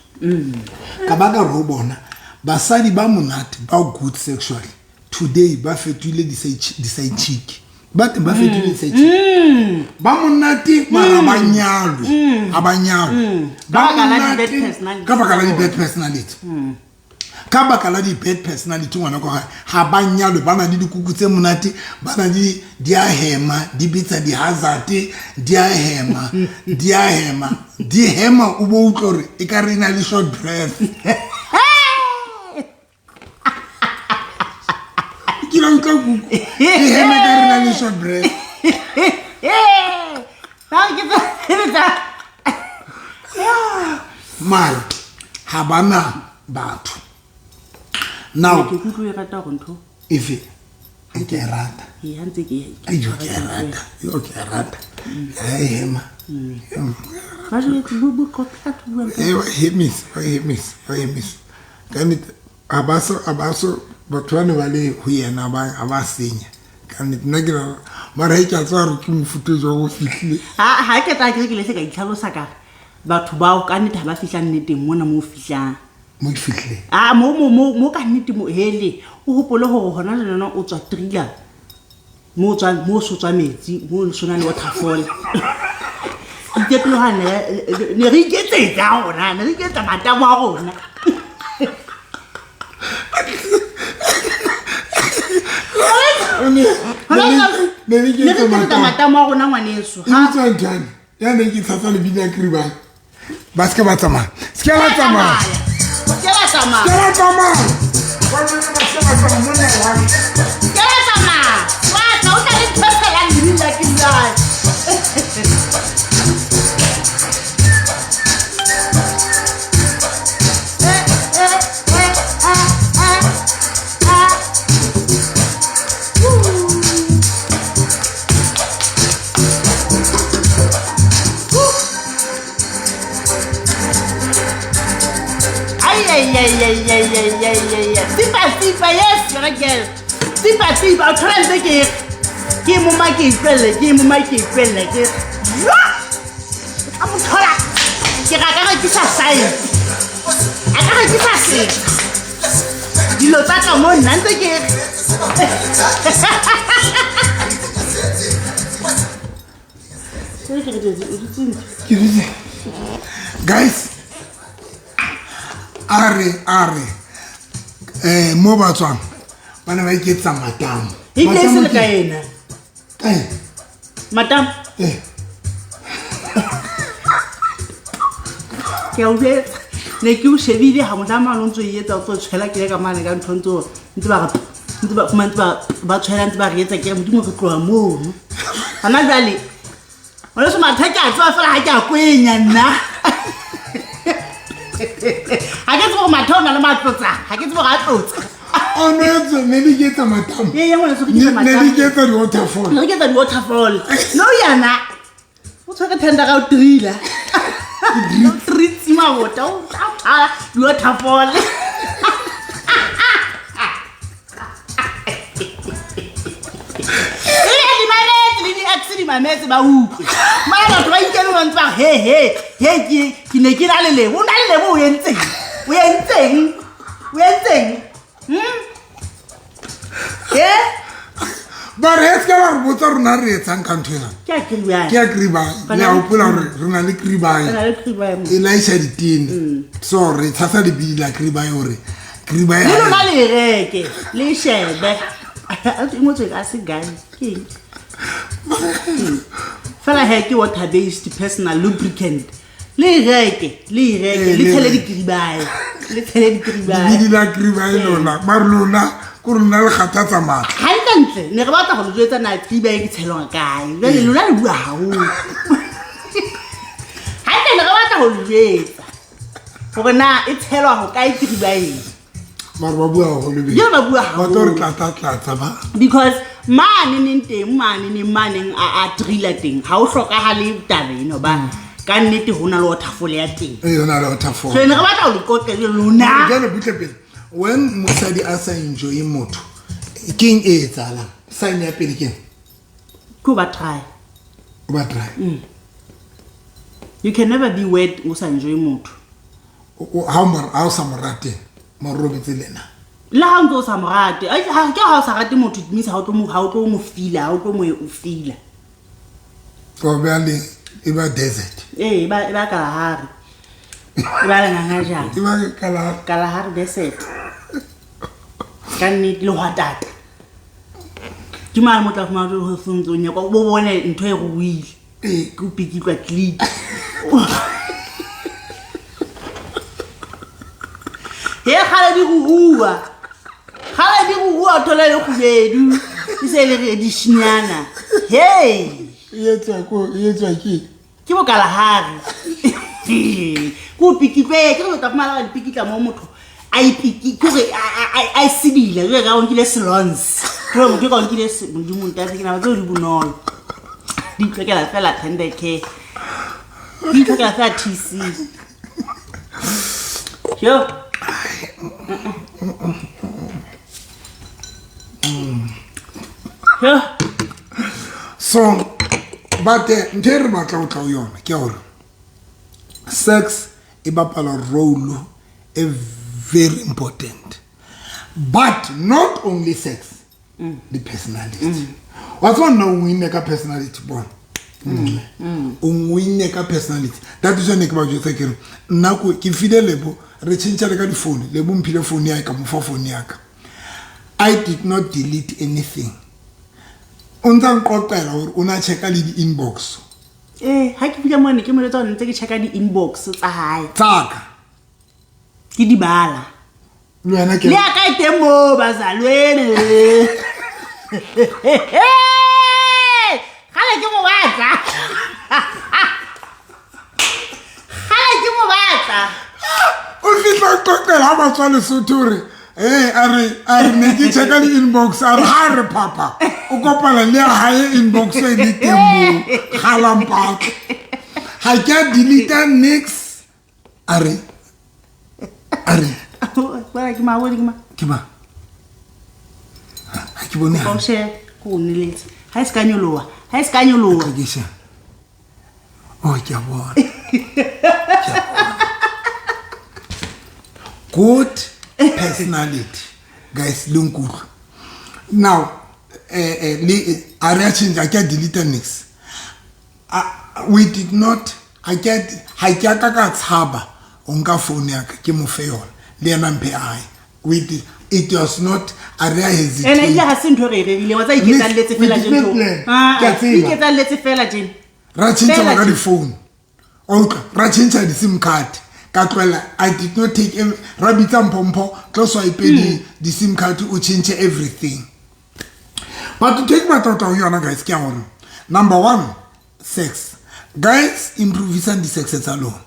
Ka baka re o bona basadi ba monate ba good sexually today ba fetohile di-side chick, ba teng ba fetohile di-side chick ba monate, mara ba nyalwe, ha ba nyalwe. Ba Ka baka la di-bad monate personality ka baka la tsa di-bad personality, ka baka la di-bad personality, ngwana kwa gae ga ba nyalwe. Ba na le dikuku tse monate, ba na le di a hema, di bitsa di-hazard, di a hema, di a hema, di hema, o bo utlwa gore e ka re e na le short breath. Ke la utlwa kuku e hema ka re na le short breath. Ba re ke tsa- Mara ga ba na batho now. Ke kutlwe e rata gore ntho. Efe e ke e rata? Ee, ha ntse ke Aiyo, ke e rata yo, ke e rata ha e hema. Ba jwetse, bo qoqa batho buang ka- E ba hemisa, ba hemisa, ba hemisa ka nnete. Ha ba so, ha ba so, batho ba ne ba le ho yena ba ha ba senya ka nnete. Nna ke na mara he ke a tseba hore ke mofuta o jwang o fihlile. Ha ke tla ke le se ka itlhalosa ka re batho bao ka nnete ha ba fihla nneteng mona mo o fihlang. Mo ke fihlileng. A mo ka nnete mo hele o hopole hore hona jwale nna o tswa trila mo o tswang, mo o so tswa metsi, mo o sona le waterfall. Itse pele ha ne re iketsetsa rona, ne re iketsetsa matamo a rona. Ne Hona jwale ne re ne re iketsetsa iketsetsa matamo. Matamo a rona, ngwaneso. E bitswa njani ya ne ke tshasa lebina kribang? Ba se ke ba tsamaya, se ke ba tsamaya. Ke ba tsamaya. Se ke ba tsamaya. Ba se ke ba tsamaya monna wa ka. Ke ba tsamaya. Wa tla o tla le ntho e tshelang lebina la Kiribane. Eh, eh, eh, ah, ah, ah. Woo. Woo. Ay, ay, ay, ay, ay, ay, ay, ay, ay. Tipa, tipa, yes, yona girl. Tipa, tipa, o thola ntse ke re. Ke moma ke itlwelle, ke moma ke itlwelle, ke re. Yo! Ka mo thola. Ke ra ka rekisa science. A ka rekisa setso. Dilo tsa ka mo nna ntse ke re. Ke re, o dutse ntho. Ke dutse. Guys, a re mo ba tswang ba ne ba iketsa matamo. Ebile e se Matamo le ka ena. Eh. Matamo. Eh. Ke a o jwetsa. Ne ke o shebile ha mohla mane o ntso e etsa, o tlo tshwela ke le ka mane ka ntho ntse ntse ba re ntse ba fumana ntse ba tshwela ntse ba re etsa. Ke re modimo re tloha mono. Hona jwale ngwaneso matha ke a tseba fela ha ke a kwenya nna. Ga ke tsebe gore mathe o na le matlotsa, ga ke tsebe gore a tlotsa. O no etsa ne di ke etsa matamo. Ee, ya ngwaneso, re ke etsa Ne di matamo. ke etsa di-waterfall. Ne re ke etsa di-waterfall. No yana o tshwere tender ka o trila, o tritse mabota, o thala di-waterfall. Ee, di mametse le di-ex, di mametse, ba utlwe mara batho ba ikeme ba ntse ba re, he he he, ke ne ke na le Lebo, o na le Lebo, o entseng, o entseng, o entseng? E Ba re e seka ba re botsa rona re etsang ka ntho ena. Ke a kiribae. Ke ya kribae, le a hopola gore re na le kribae. Na le kribae mo. E laisha ditene, so re tshasa lebidi la kribae gore kribae Le lona le e reke, le e shebe, e ngotswe ka segai ke eng? Fela he, ke water based personal lubricant. Le e reke, le e reke. Eh, Le le tshele reke. dikiribae, le tshele dikiribae. Lebidi la kribae lona ba re lona ko rona le kgathatsa maatla. Gantlentle ne re batla go le jwetsa na kiribae ke tshelwang kae. Jale lona le bua gaholo. Gantle ne re batla go le jwetsa gore na e tshelwa go kae kiribaeng. Mare ba bua gagolo. Yo, ba bua Ba tlo re haholo. tlatsa-tlatsa ba. Because mane neng teng, mane neng maneng a drilla teng, ga o tlhokagale taba eno ba ka nnete go na le waterfall ya teng. E yona le waterfall. So ne re batla go le qoqele lona. Jale butle pele, when mosadi a sa enjoye motho, ke eng e etsahalang? Sign ya pele ke eng? Ke o ba try. O ba dry. You can never be wet o sa enjoy motho. Ha o sa mo rate, mo robetse le ena. Le ga o ntse o sa mo rate. Ai, ke ha o sa rate motho, it means ha o tlo mo feela, ha o tlo mo o feela. O beha le e ba desert. Ee, e ba Kalahari, e ba lengangajana. E ba Kalahari. Kalahari desert ka nnete, lehwatata ke mane mo tla fumana ho sentse o nyaka o bo bone ntho e ruile. Ee. Ke o pikitlwa click he kgale di rua, kgale di rua, o thole le kgubedu e se e le redishnyana hey. E etswa ko, e etswa ke Ke bokalahari, ke o pikitlwe, ke re o tla fumana ba dipikitla mo motho a ipiki kore a e sedile jale ka o nkile selons, kore motho ka o nkile modimo ntate, ke naba tseo di bonolo, di itlhokela fela tender care, di itlhokela fela TC yo yo. So but ntho e re batla go tla ho yona ke gore sex e bapala role e very important, but not only sex, the personality. Wa tseba nna o winne ka personality, bona o winne ka personality. That is why ne ke ba jwetsa ke re nna ke file Lebo, re tšhentšha le ka difounu. Lebo mphile phone ya ka, mo fa phone ya ka. I did not delete anything. O ntsa nqoqela gore o na checka le di-inbox. Ee, ga ke fika mone ke mo jwetsa gore ntse ke checka di-inbox tsa hae. Tsaka. Ke di bala. Le wena ke Le ya ka e teng moo bazalwane gale ke mo batla, gale ke mo batla. O fitlha o qoqela ha ba tswa Lesotho hore ee, a re ne ke checka di-inbox, a re ha re phapha o kopana le ya hae inbox e le teng moo galampatla, ga ke a deleta nix, a re Bona ke ma bone, ke ma Ke ba ga ke bone o hantle. shebe ko o neletse ga e se ka nyoloha, ga e se ka nyoloha. Ke shebe. Oh, ke a bona. Ke a bona. Good personality, guys, le nkutlwe now. Le a re a change, a ke a delete nix. We did not, ha ke a ka tshaba o nka phone ya ka ke mo fe yona, le yena mphe ae. We did, it was not a re a Ene ebile hesitate. ga se ntho e re e rerileng wa tsa iketsalletse We fela did not plan. Ke a tseba. Iketsalletse fela tjena. Ra tšhentšha Fela ka tje. di-phone, wa utlwa, ra tšhentšha di-sim card, ka tlohela. I did not take ra bitsa Mphompho, tlo swipe di-sim card, o change everything. But ntho e ke batla ho tla ho yona, guys, ke ya gore number one, sex. Guys, improvisang di-sex tsa lona.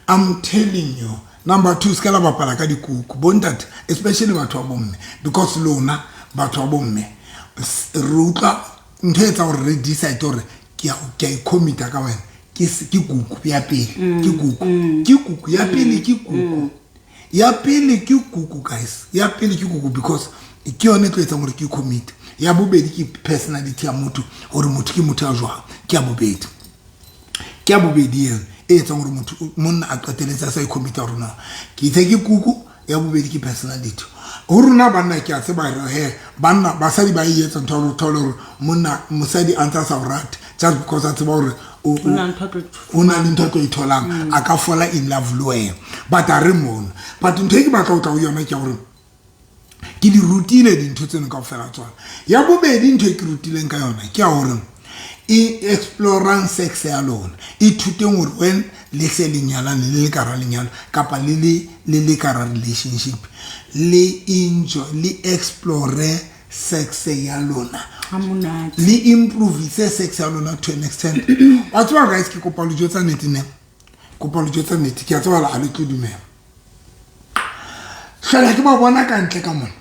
I'm telling you. Number two, se ka la bapala ka dikuku bontate, especially batho ba bomme, because lona batho ba bomme re utlwa ntho e etsa gore re decide gore ke a icommita ka wena, ke kuku ya pele, ke kuku, ke kuku ya pele, ke kuku ya pele, ke kuku guys, ya pele ke kuku, because ke yone e tlo etsang gore ke commit. Ya bobedi ke personality ya motho, gore motho ke motho ya jwang. Ke ya bobedi, ke ya bobedi eno e etsang gore motho monna a qeteletse a sa icommita gore no ke itse ke kuku. Ya bobedi ke personality. Ho rona banna ke a tseba re he banna basadi ba e etsa ntho ya hore o thole hore monna mosadi a ntse a sa o rate just because a tseba hore O na le ntho a tlo o na le ntho a tlo e tholang, a ka fola in love le wena, but a re mono. But ntho e ke batla ho tla ho yona ke ya hore ke di rutile dintho tseno kaofela tsona. Ya bobedi ntho e ke rutileng ka yona ke ya hore e explorang sex ya lona, ithuteng hore when le se le nyalane, le le ka hara lenyalo kapa le le ka hara relationship, le enjoy, le explore sex ya lona, Ha monate. le improvise sex ya lona to an extent. Wa tseba guys, ke kopa le jwetsa nnete ne, kopa le jwetsa nnete, ke a tseba ha le tlo dumela. Hlola ke ba bona ka ntle ka mona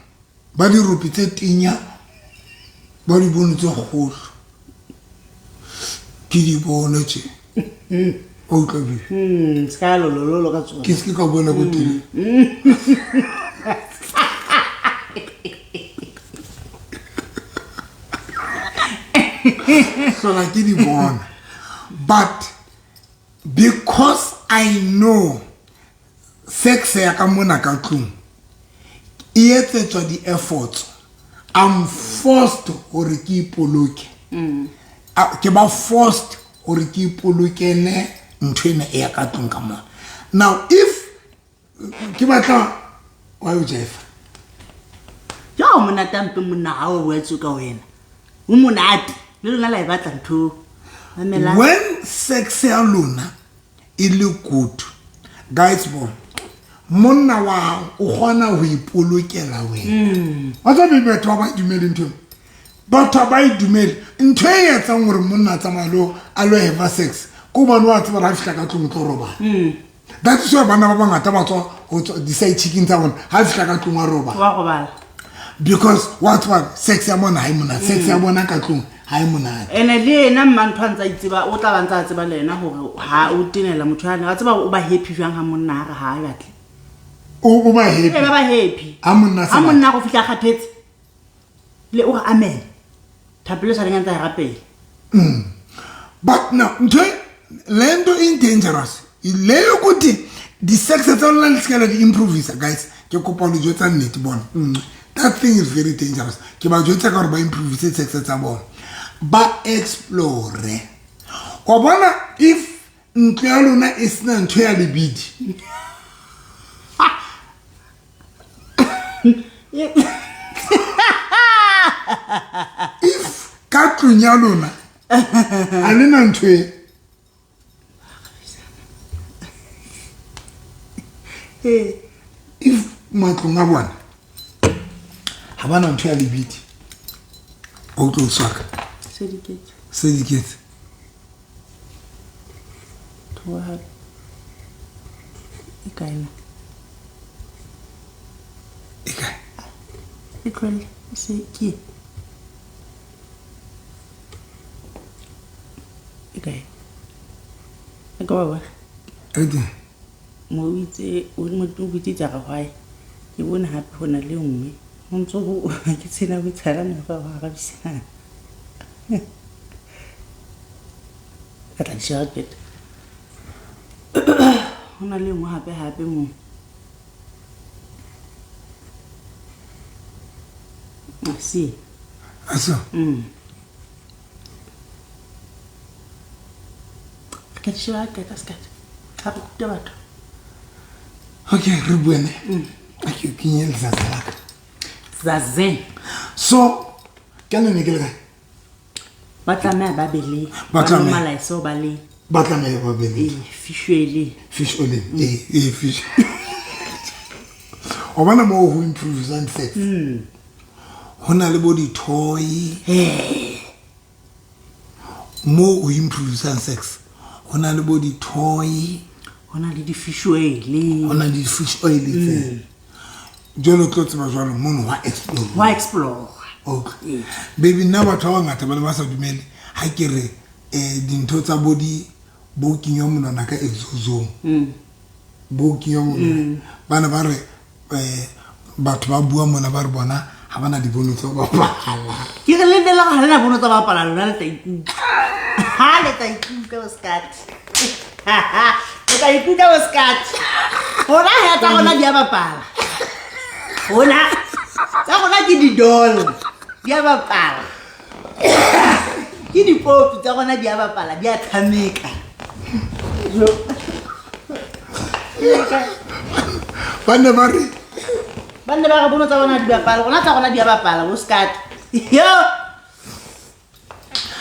ba diropi tse tinya, ba di bone tse kgolo, ke di bone tje. O utlwa bile? Se ka lolololo ka tsona. Ke se ke ka bona ko teng. Hlola ke di bona, but because I know sex ya ka mona ka tlung e etsetswa di-efforts, I'm forced hore ke ipoloke. Ke ba forced hore ke ipolokele ntho ena e ya ka tlung ka mona. Now if ke batla wa o jefa, Jo, monate a mpe monna ha o boetse ka wena. O monate. Le lona la e batla ntho. Mamela. When sex ya lona e le good guys, bo monna wa hao o kgona ho ipolokela wena. Wa tseba baby, batho ba ba dumele ntho eo. Batho ha ba e dumele ntho e etsang hore monna a tsamaye a lo have sex, ke hobane wa tseba hore ha fihla ka tlung o tlo robala. That is why banna ba bangata ba tswa ho tswa di-side chicken tsa bona, ha fihla ka tlung wa robala. Wa robala. Because wa tseba sex ya bona ha e monate, sex ya bona ka tlung ha e monate. Ene le ena mma ntho a ntsa itseba, o tla ba ntsa tseba le ena hore ha o tenela motho yane, wa tseba hore o ba happy jwang ha monna a re ha a batle. O ba happy. Ee, ba ba happy. Ha monna a sa Ha batle. monna a go fihla a kgathetse, le o re amen. Thapelo e sa leng a ntsa e rapela. But now ntho e le nto e dangerous le yokuthi di-sex tsa lona le se ka la di-improvisa guys, ke kopa le jwetsa nnete bona. That thing is very dangerous. Ke ba jwetsa ka hore ba improvise sex tsa bona, ba explore. Wa bona if ntlo ya lona e sena ntho ya lebidi, if ka tlung ya lona ha le na ntho e, if matlong a bona ha bana ntho ya lebidi, o tlo swaka Se diketse. Se diketse. Tloha hape. E kae na? E kae? E tlohelle, e se ke. E kae? E ka ba bona. E teng. Mo o itse, o mo o bitsitse re hwae. Ke bone hape ho na le nngwe. Ho ntso ho ke tsena ho tshela mo fa ho arabisana. Ka tla di sheba qeta. Ho na le nngwe hape hape mo. Ah, si. Aso. Re tla di sheba qeta se ka. Ha re rute batho. Okay, re bue ne. A ke kenye letsatsi la ka. Zazen. So, ka le ne ke le kae? Ba tlameha ba be le Ba tlameha. ba nomalaese ba le Ba tlameha ba be le. Ee, fish oil. Fish oil. Ee, ee, fish. Wa bona moo ho improvisang sex. Ho na le bo di-toy. Moo ho improvisang sex, ho na le bo di-toy. Go na le di-fish oil. Go na le di-fish oil tse jalo o tlo tseba jalo mono wa explore. Wa explore. Okay baby, nna batho ba bangata ba ne ba sa dumele ha ke re dintho tsa bo di bo kenywa monwana ka exozong, bo kenywa monwana, bana ba re batho ba bua mona ba re bona ha bana dibono tsa ho bapala. Ke re le nela ga lena bono tsa bapala lona, le tla ikutlwa ha le tla ikutlwa boskati, le tla ikutlwa boskati. Rona he tsa rona di a bapala, rona tsa rona ke di-doll, di a bapala, ke dipopi tsa rona di a bapala, di a tshameka. Ba ne ba re Ba nne ba re bono tsa rona di bapala, rona tsa rona di a bapala boskati yo.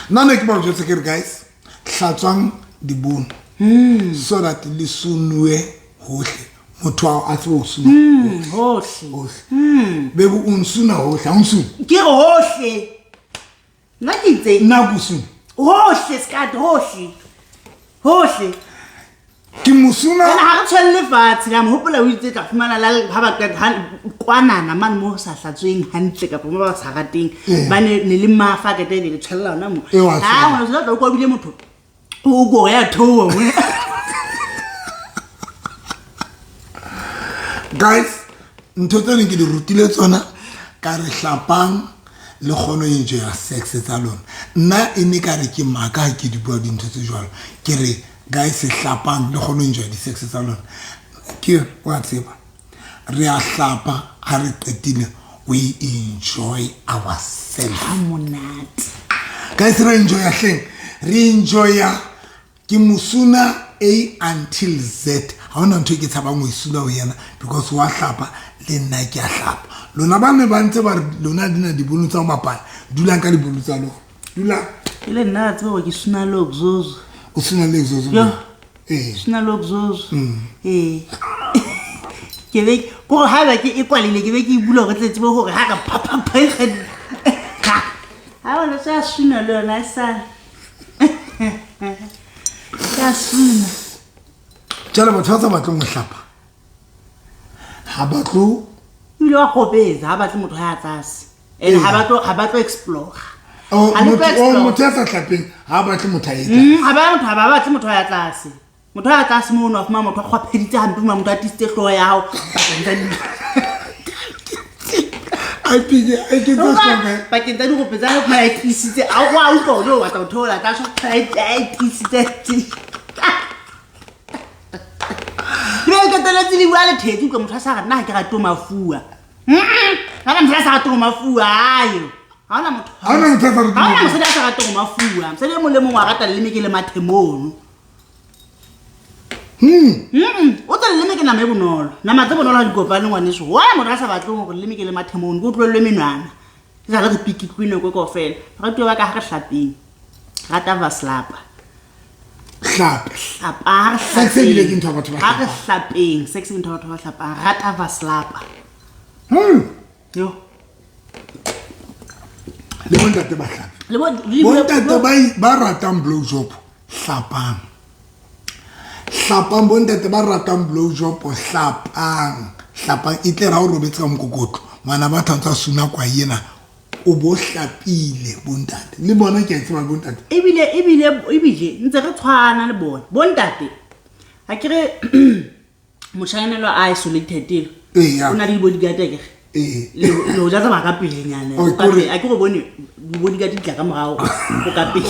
Nna ne ke ba jwetse ke re, guys, hlatswang dibono so that le sunwe hohle, motho ao a tsebe ho suna hohle. Hohle bebe, o nsuna hohle, ha o nsune. Ke re hohle, nna ke itse Nna ko suna hohle skati, hohle hohle. Ke mosuna. Ene ha re tshwelle fatshe la mohopola, o itse tla fumana la ha ba qeta ha kwanana mane mo ho sa hlatsweng hantle kapa mo ba sa rateng, ba ne ne le mafa a qeta ebe le tshwella hona mo. Ee, wa Ha tshwella. ngwana tla o kwabile motho o kore ya theoha mo. Guys, ntho tse neng ke di rutile tsona ka re hlapang le kgone ho enjoya sex tsa lona. Nna e ne ka re ke maka ha ke di bua dintho tse jwalo, ke re guys, hlapang le kgone ho enjoya di-sex tsa lona. Ke wa tseba re a hlapa, ha re qetile we enjoy ourselves. Ha monate. Guys, re enjoya hleng, re enjoya. Ke mosuna A until Z, ha hona ntho e ke tshabang ho e suna ho yena because wa hlapa le nna ke a hlapa. Lona ba ne ba ntse ba re lona di na dibono tsa ho bapala, dulang ka dibono tsa lona, dulang. E le nna a tseba hore ke suna le okzozo. O suna le exozo? Yo. Ee. Suna le okzozo, ee. Ke be kore haeba ke e kwalile, ke be ke e bula hore tle tsebe hore ha re phaphapha ha bona se a suna le yona e sale ke a suna. Jwale batho ba sa batleng ho hlapa ha ba tlo Ebile wa kgopetsa, ha batle motho ha ya tlase and ha ba tlo explore. Oh, Ha le tlo motho oh, explore. Motho ya sa hlapeng ha batle motho a etla. Ha ba motho ha ba batle motho a ya tlase, motho a ya tlase mono, wa fumana motho a kgwapheditse hampe, fumana motho a tisitse hlooho ya hao pakeng tsa a pike a ke tse hloka pakeng tsa dirope tsa hao, fumana a tiisitse, a o a utlwa hore o batla ho theola tlase, a tiisitse ke be qetelletse le bua le thetse, utlwa motho a sa re nna ha ke rate ho mafuwa. Ha na motho a sa rate ho mafuwa ayo, ha hona motho. Ha hona motho a sa rateng Ha hona ho mosadi a sa rateng ho mafuwa. Mosadi e mong le mong wa rata leleme ke le mathe mono. O tse leleme ke nama e bonolo, nama tse bonolo ha di kopane ngwaneso. Wa motho a sa batleng hore leleme ke le mathe mono, ke o tlohellwe menwana ke sa le re pikitlwe nako e kaofela. Baratuwa ba ka, ha re hlapeng, rata vaslapa. Hlape. Hlapa, ha re Sex ebile hlapeng. ke ntho ya batho ba Ha re hlapang. hlapeng, sex ke ntho ya batho ba hlapang. Rata vaslapa. Yo. Le bontate ba hlape. Le le Bontate ba ratang blow job, hlapang, hlapang. Bontate ba ratang blow job, hlapang, hlapang. E tle ra o robetse ka mokokotlo, ngwana ba tshwantsha suna kwa ena o bo hlapile. Bontate le bona ke a tseba bontate. Ebile ntse re tshwana le bona bontate. Ha ke re motjhanelo a isolated elo, Ee, ya. o na le di-bodyguard akere? Ee. Le ho ja tsamaya ka pelenyana. Oh, O ka kore- pele. A ke go bone di-bodyguard di tla ka morao, o ka pele.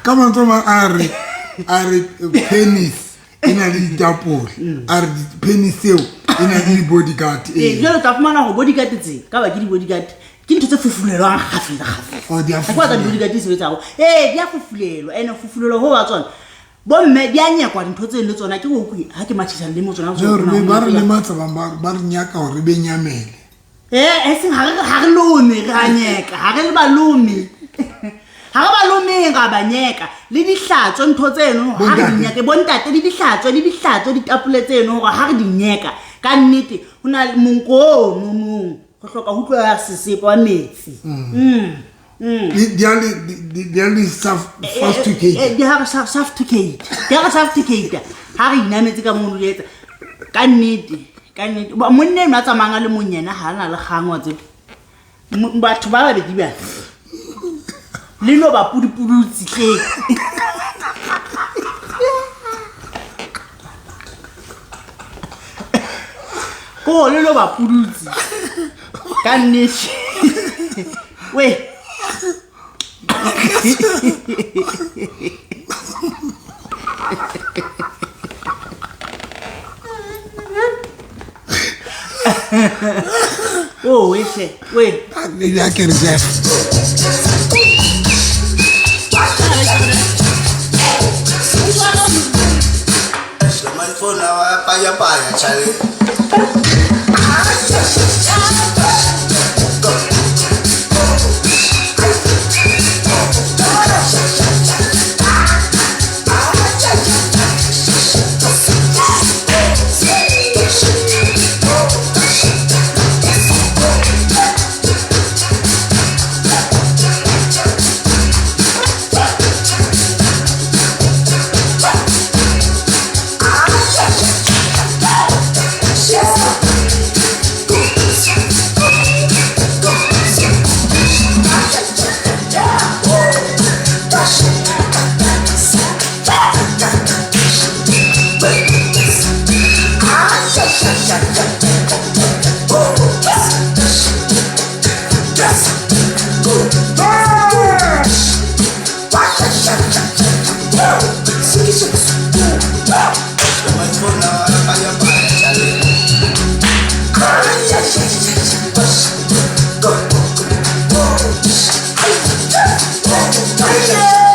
Ka mantswe a mang a re penis e na le ditapole, a re penis eo e na le di-bodyguard. Ee, jwale o tla fumana hore bodyguard tse ka ba ke di-bodyguard ke ntho tse fufulelwang kgafetsa kgafetsa. Oh, di a Ha ke batla fufulelwa. di-bodyguard di sebetsago, ee, di a fufulelwa and fufulelwa ho wa tsona bomme di a nyekwa dintho tseno le tsona ke go ha ke matjhisa le mo tsona. Jwale re ba re lematsa bang ba re nyaka hore be nyamele. Ee, e seng ha re lome, re a nyeka, ha re le balome, ha re balomeng, ra ba nyeka le dihlatswe ntho tseno ha re di Bontate. nyeke bontate le dihlatswe le dihlatswe ditapole tseno hore ha re di nyeka ka nnete ho na le monko o nonong re hloka ho utlwa sesepa wa metsi. Di a le suffocate. Di ha re suffocate, di ha re suffocate ha re inametse ka mono le etsa ka nnete, ka nnete. Monna enwa a tsamayang a le mong yena ha a na le kgang, wa tseba. Batho ba babedi ba le no ba pudupudutse tle. Ko le no ba pudutse ka nnete. We. Oh, we hle, we. Ya ke re Jeff. Smartphone lawa paya paya chale. Smartphone lawa paya paya chale. Smartphone lawa paya paya chale.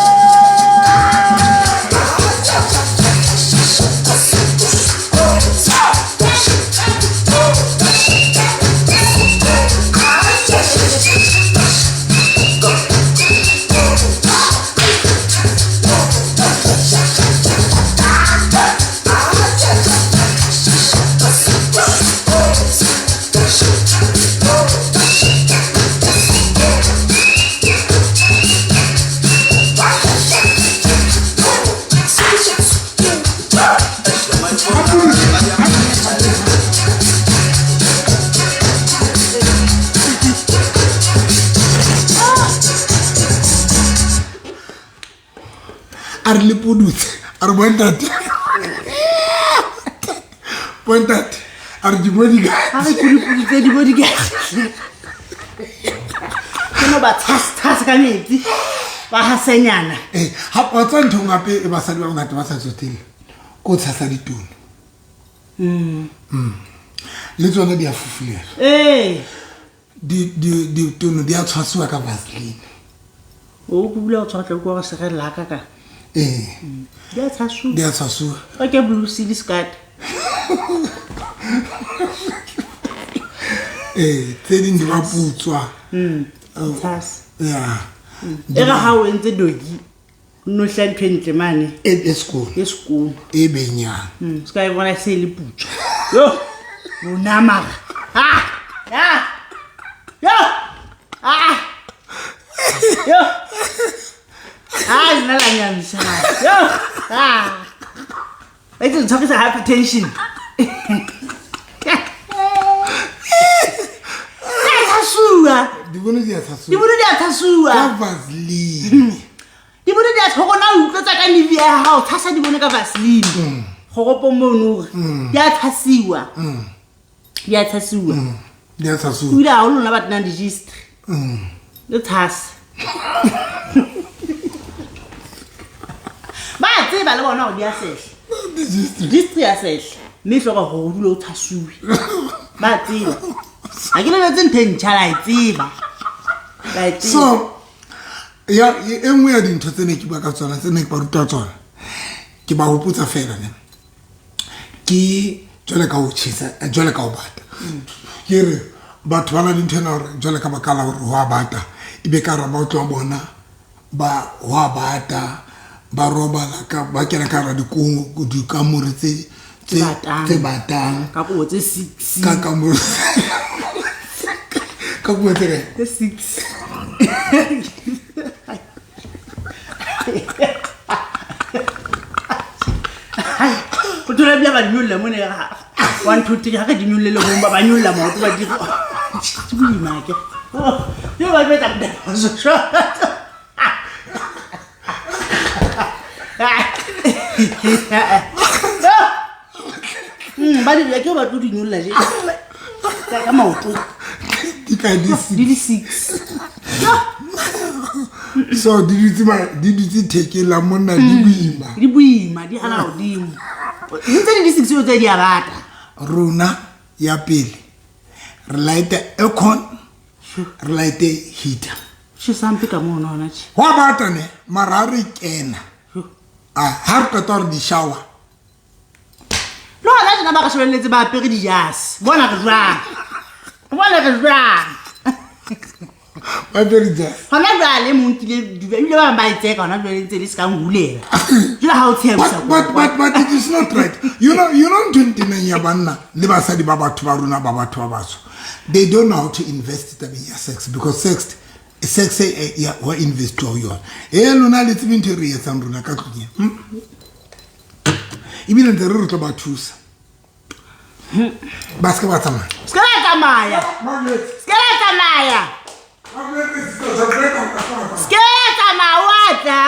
A re le pudutse, a re bontate. Bontate, a re di-bodyguard. Ha re pudupudutse di-bodyguard. Ke no ba tshas tshas ka metsi. Ba hasenyana. Ha wa tswa ntho ngape e basadi ba bangata ba sa tsotelle. Ko tshasa ditono. Le tsona di a fufulela. Ditono di a tshwasiwa ka Vaseline. O go bula o tshwara tla go se re laka ka. Di a tshwasuwa. Di a tshwasuwa. O ke blue seal skirt. Tse ding di ba putswa. Tshasa. Ya. E re ha o entse dogi, no hla ntho e ntle mane. E sekolo. E sekolo. E benyang. Se ka e bona se le putswa. Yo, lona mara. Ha! Ya! Yo! Ah! Yo! Ah, nna la nyamisa. Yo! Ah! Ba itse ntshwarisa hypertension. Tshasuwa. Di bone di a tshasuwa. Di bone di a tshasuwa. Ka Vaseline. Di bone di a tshoko na o utlwetsa ka Nivea ya hao, tshasa di bone ka Vaseline. Goropo mono hore di a tshasiwa. Di a tshasiwa. Di a tshasuwa. Ebile ha ho lona ba tenang di-registry. Le tshasa. Ba a tseba le bona hore di a sehla. Di-registry. Registry ya sehla. Mme e hloka hore o dule o tshasuwe. Ba a tseba. Ha ke lebetse ntho e ntjha, la e tseba. La e tseba. So, ya, e nngwe ya dintho tse ne ke bua ka tsona, tse ne ke ba ruta tsona, ke ba hopotsa fela ne. Ke jwale ka ho tjhesa, jwale ka ho bata. Ke re, batho ba na le ntho ena hore jwale ka baka la hore ho a bata, ebe ka hara maoto a bona, ba ho a bata, ba robala ka, ba kena ka hara dikamore Tse batang. tse batang. Ka kobo tse 6. Ka kamore. Ka kobo tse kae? Tse 6. O thola ebile ba di nyolla mone, one two three, ha re di nyolle le gong ba ba nyolla maoto ba di ke boima ke yo ba betsa. Ba di ke ba tlo di nyolla je ka maoto. Di ka di di le six. So di dutse di dutse thekeng la monna, di boima. Di boima, di gana godimo, di ntse di di six tse di a bata. Rona ya pele re lighte aircon, re lighte heater. She sampe ka mono hona tje. Hwa bata ne, mara ha re kena, a ha re qeta hore di-shower. Le gona tjena ba re shebelletse ba apere dijase, bona re jwang, bona re jwang. Ba apere dijase. Hona jwale mong kile ebile ba bang ba e tseka hona jwale ntse le se ka nhulela jwale ha o tshehisa. But it is not right, you know ntho e nteneng ya banna le basadi ba batho ba rona ba batho ba batsho, they don't know how to invest tabeng ya sex, because sex ya wa investiwa ho yona. E lona le tsebe ntho e re etsang rona ka tlung, ebile ntse re re tlo ba thusa, ba se ke ba tsamaya. Se ke la tsamaya, se ke la tsamaya, se ke la tsamaya, wa tla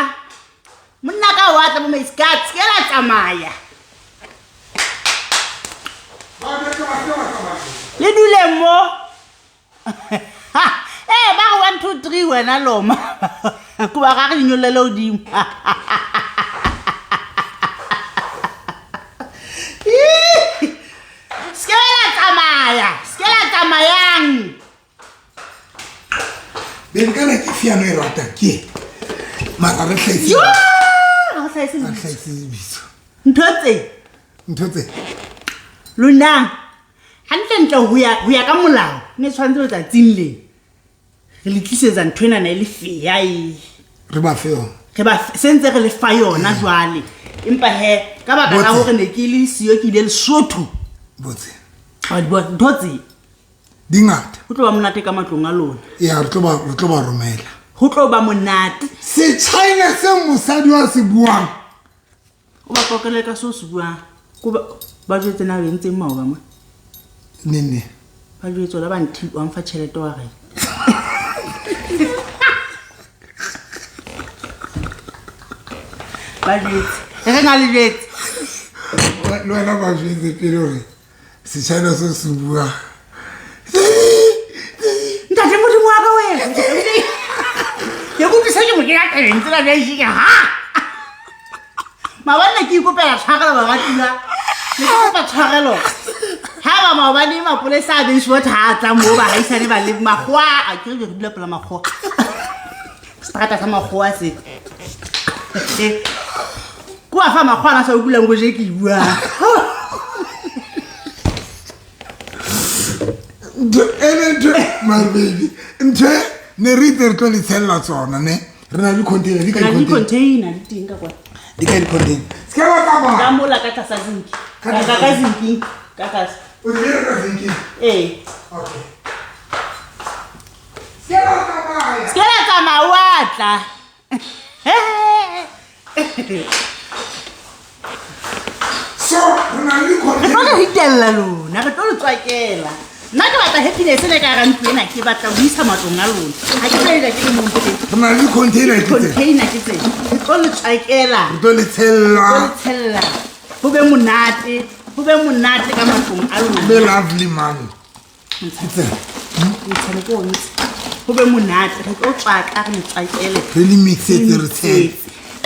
monna ka, wa tla bo maiskat, se ke la tsamaya, le dule mo. Ee, ba re one two three, wena loma kuba ga re dinyollele godimo. Se ke la tsamaya, se ke la tsamayang. Benkana ke fiano e ratang ke e, mara re hlahise. Yo, ha o hlahise re lebitso. Hlahise lebitso. Ntho tse Ntho tse lona gantlentle ho ya ka molao ne tshwanetse letsatsing le re le tlisetsa ntho enana e le feya e. Re ba fe yona. Re ba se ntse re le fa yona jwale, empa he ka baka la Botse. hore ne ke le siyo, ke ile Lesotho. Botse. Wa di bona ntho tse. Di ngata. Ho tlo ba monate ka matlong a lona. Ya, re tlo ba romela. Ho tlo ba monate. Sechina se mosadi wa se buang. O ba qoqele ka seo se buang ko ba jwetse na o entseng maoba mo. Nene. Ba jwetse ola ba nthi wa mfa tjhelete wa reng. Ba jwetse e re nga le jwetse. Le wena ba jwetse pele hore sechina se se buang. Ntate Modimo wa ka wena, ke kutlwisa ke mo kena tabeng tsena bjang ke ha maobane ne ke ikopela tshwarelo, baratula ne ke kopa tshwarelo ha ba maobane mapolesa a benshot ha a tla moo baahisane ba le makgowa, a ke re dula pela makgowa, seterata sa makgowa se ko wa fa makgowa na sa utlwileng ko je ke e buang. Ntho ene, ntho my baby, ntho e ne re itse re tlo le tshella tsona, ne re na le container di ka na le di-container container di teng ka kwana. Di ka di-container, se ke ba Ka tsamaya. Mola ka tlasa zinki. Ka ka tlasa ka zinking ka tlase. O di beile ka zinking? Ee. Okay, se ke ba tsamaya. Se ke la tsamaya, wa tla. So re na le Re tlo di-container. le ritella lona, re tlo le tswakela. Nna ke batla happiness ena ka hara ntlo ena, ke batla ho isa matlong a lona, ha ke tla ke le mong teng. Re na le di-container ke tse. Container ke tse, re tlo le tswakela. Re tlo le Re tlo tshella. Le tshella, ho be monate, ho be monate ka matlong a Be lona. lovely man, ke tse. Ntshane ke o ntshe, ho be monate, re tlo tswaka, re le tswakele. Re le mixetse, re tshele,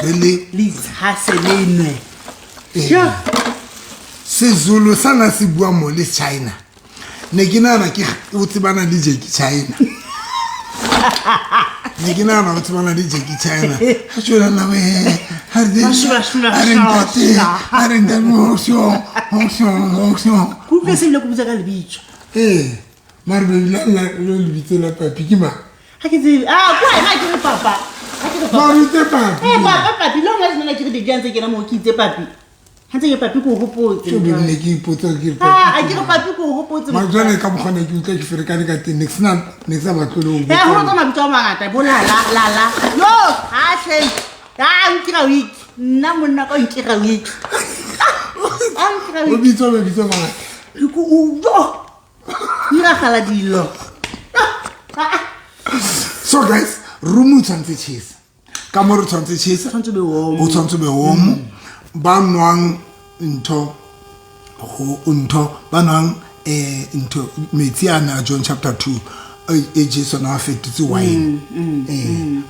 re le Le itshase, le nwe. Ee. Sure. Sezulu sana se bua mo le China, ne ke nahana ke o tsebana le Jackie China, ne ke nahana o tsebana le Jackie China ha tjona we ha re Shula, shula, ha re shula, ntate shula. Ha re ntate ho ho ho. Ke utlwe se ebile ke botsa ka lebitso. Ee, mare baby la lo lebitso la papi ke mang? Ha ke tsebe, ah, ko wena ke re papa, ha ke re papa. Mare o itse papi. Eh, papa, papi le hona tjena ke re dedi ha ntse kena moo ke itse papi, ha ntse ke papi ke o hopotse. Ke be ne ke ipotsa ke re Ah, papi. A ke re papi ko hopotse. Majwale ka mokgwa ke utlwa ke ferekane ka teng, ne ke sena ne ke sa batle le ho Eh, ho tsa mabitso a mangata, bo la la la la. Yo, ha hle. Ha nkira week. Nna monna ka nkira week. A nkira o week. bitswa mabitso a mangata. Ke ko o yo. Diragala dilo. So guys, room o tshwanetse tjhesa, ka mo re tshwanetse tjhesa, Tshwanetse o be warm. o tshwanetse o be warm. Ba nwang ntho ho ntho ba nwang ntho metsi a na John chapter 2 e Jesu na a fetotse wine,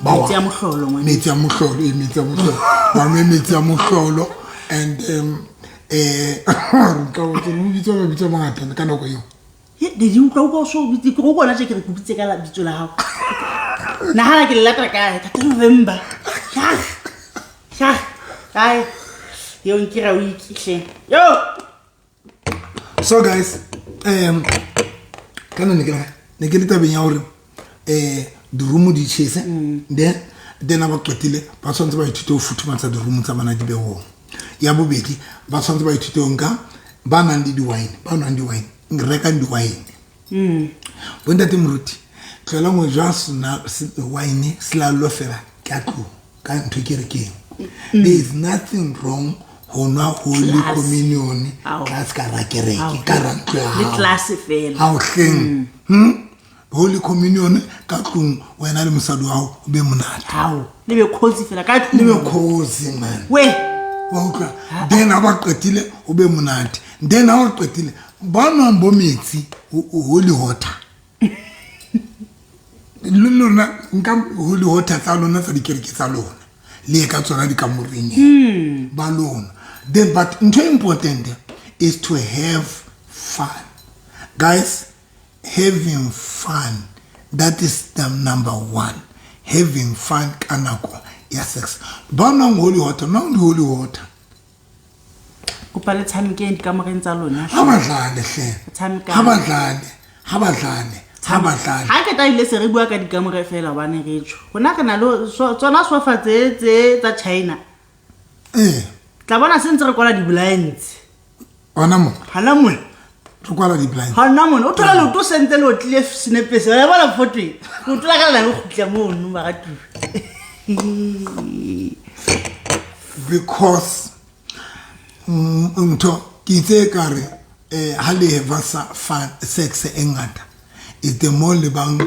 ba wa- Metsi a mohlolo, ngwaneso. Metsi a mohlolo, metsi a mohlolo, ba nwe metsi a mohlolo. And re ka botsa, re bitswa mabitso a mangata ka nako eo. He, di utlwa utlwa o so bitse ke go bona tje ke re ke bitse ka la bitso la hao. Nahana ke le lata kae? Tate November. Sha. Sha. Ai. Yo nkira week hle. Yo. So guys, kana ne ke ne ke le tabeng ya hore dirumo di tjhese, then ha ba qetile ba tshwanetse ba ithute ho futhumatsa dirumo tsa bana di be warm. Ya bobedi, ba tshwanetse ba ithute ho nka ba nang le di-wine, ba nwang di-wine, rekang di-wine. Bontate moruti, tlohela ngo jwa sena wine selallo fela ka tlung ka ntho ke re keng. There is nothing wrong ho nwa holy Class. communion Ao. class ka ra kereke, Ao. ka ra ntlo ya Le hao. class fela. Hao hleng. Holy communion ka tlung wena le mosadi wa hao o be monate. Hao. Le be cozy fela ka Le be tlung. cozy, man. We. Wa utlwa? Then ha ba qetile o be monate. Then ha o qetile ba nwang bo metsi holy water. Le lona nka holy water tsa lona tsa dikereke tsa lona le ye ka tsona dikamoreng ba lona. Then but ntho e important is to have fun, guys. Having fun, that is the number one. Having fun ka nako ya sex. Ba nwang holy water, nwang di holy water. Kopa le tshamekeng dikamoreng tsa lona. Ha ba dlale hle. Tshamekang. Ha ba dlale, ha ba dlale, ha ba dlale. Ha ke ta ile se re bua ka dikamore fela hobane re tjho. Rona re na le tsona sofa tse tsa China. Tla bona se ntse re kwala di-blinds. Hona mo? Hona mo. Re kwala di-blinds. Hona mona. O thola leoto se ntse le otlile senepe se. Wa bona photo e? Leoto la ka le na le kgutla mono, baratuwa. Because ntho ke itse ka re ha le have sa fun sex e ngata, is the more le bang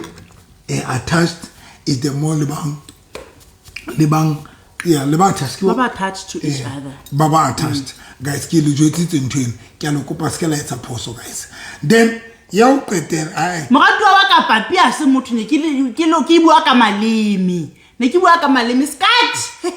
attached, is the more le bang yeah, le ba attached. Ba ba attached to each other. Ba ba attached. Guys, ke le jwetsitse ntho eno, ke a le kopa se ke la etsa phoso, guys. Then ya o qetela, ae. Moratuwa wa ka papi ha se motho, ne ke le, ke lo, ke bua ka maleme. Ne ke bua ka maleme, skat.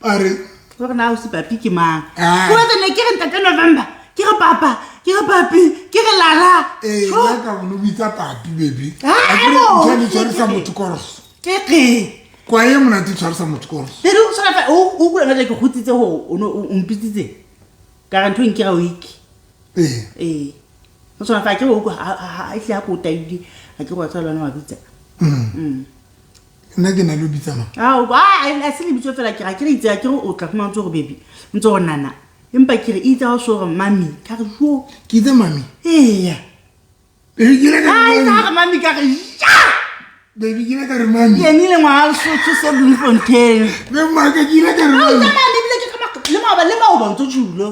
A re Hore na o se papi ke mang? Ah. Ke batla ne ke re ntate November, ke re papa, ke re papi, ke re lala. Eh, Tjho. nna ka bona o bitsa papi, baby. Ah, A ke re bo. ntho e tshwarisa motho koroso. Ke re. Kwa e monate e tshwarisa motho koroso. Le o tshwana fa, o bua ka ke kgutsitse hore o no o mpitsitse. Ka re ntho e nkira week. Eh. O tshwana fa ke o ha e hle ha ko taile, ha ke go tswa le wena wa bitsa. Nna ke na le ho bitsa mang? Ah, o a se le bitso fela ke ra ke re itse ke re o tla fumana ntse hore baby, ntse hore nana. Empa ke re itse ha o so hore mami, ka re jo. Ke itse mami? Eya. Baby, ke ile ka re Ah, itse mami. ha re mami ka re ja. Baby, ke ile ka re mami. Ke emile ngwana Lesotho se Bloemfontein. Be mmaka, ke ile ka re Ah, mami. itse mami ebile ke ka le maoba, le maoba ntse tjhulo.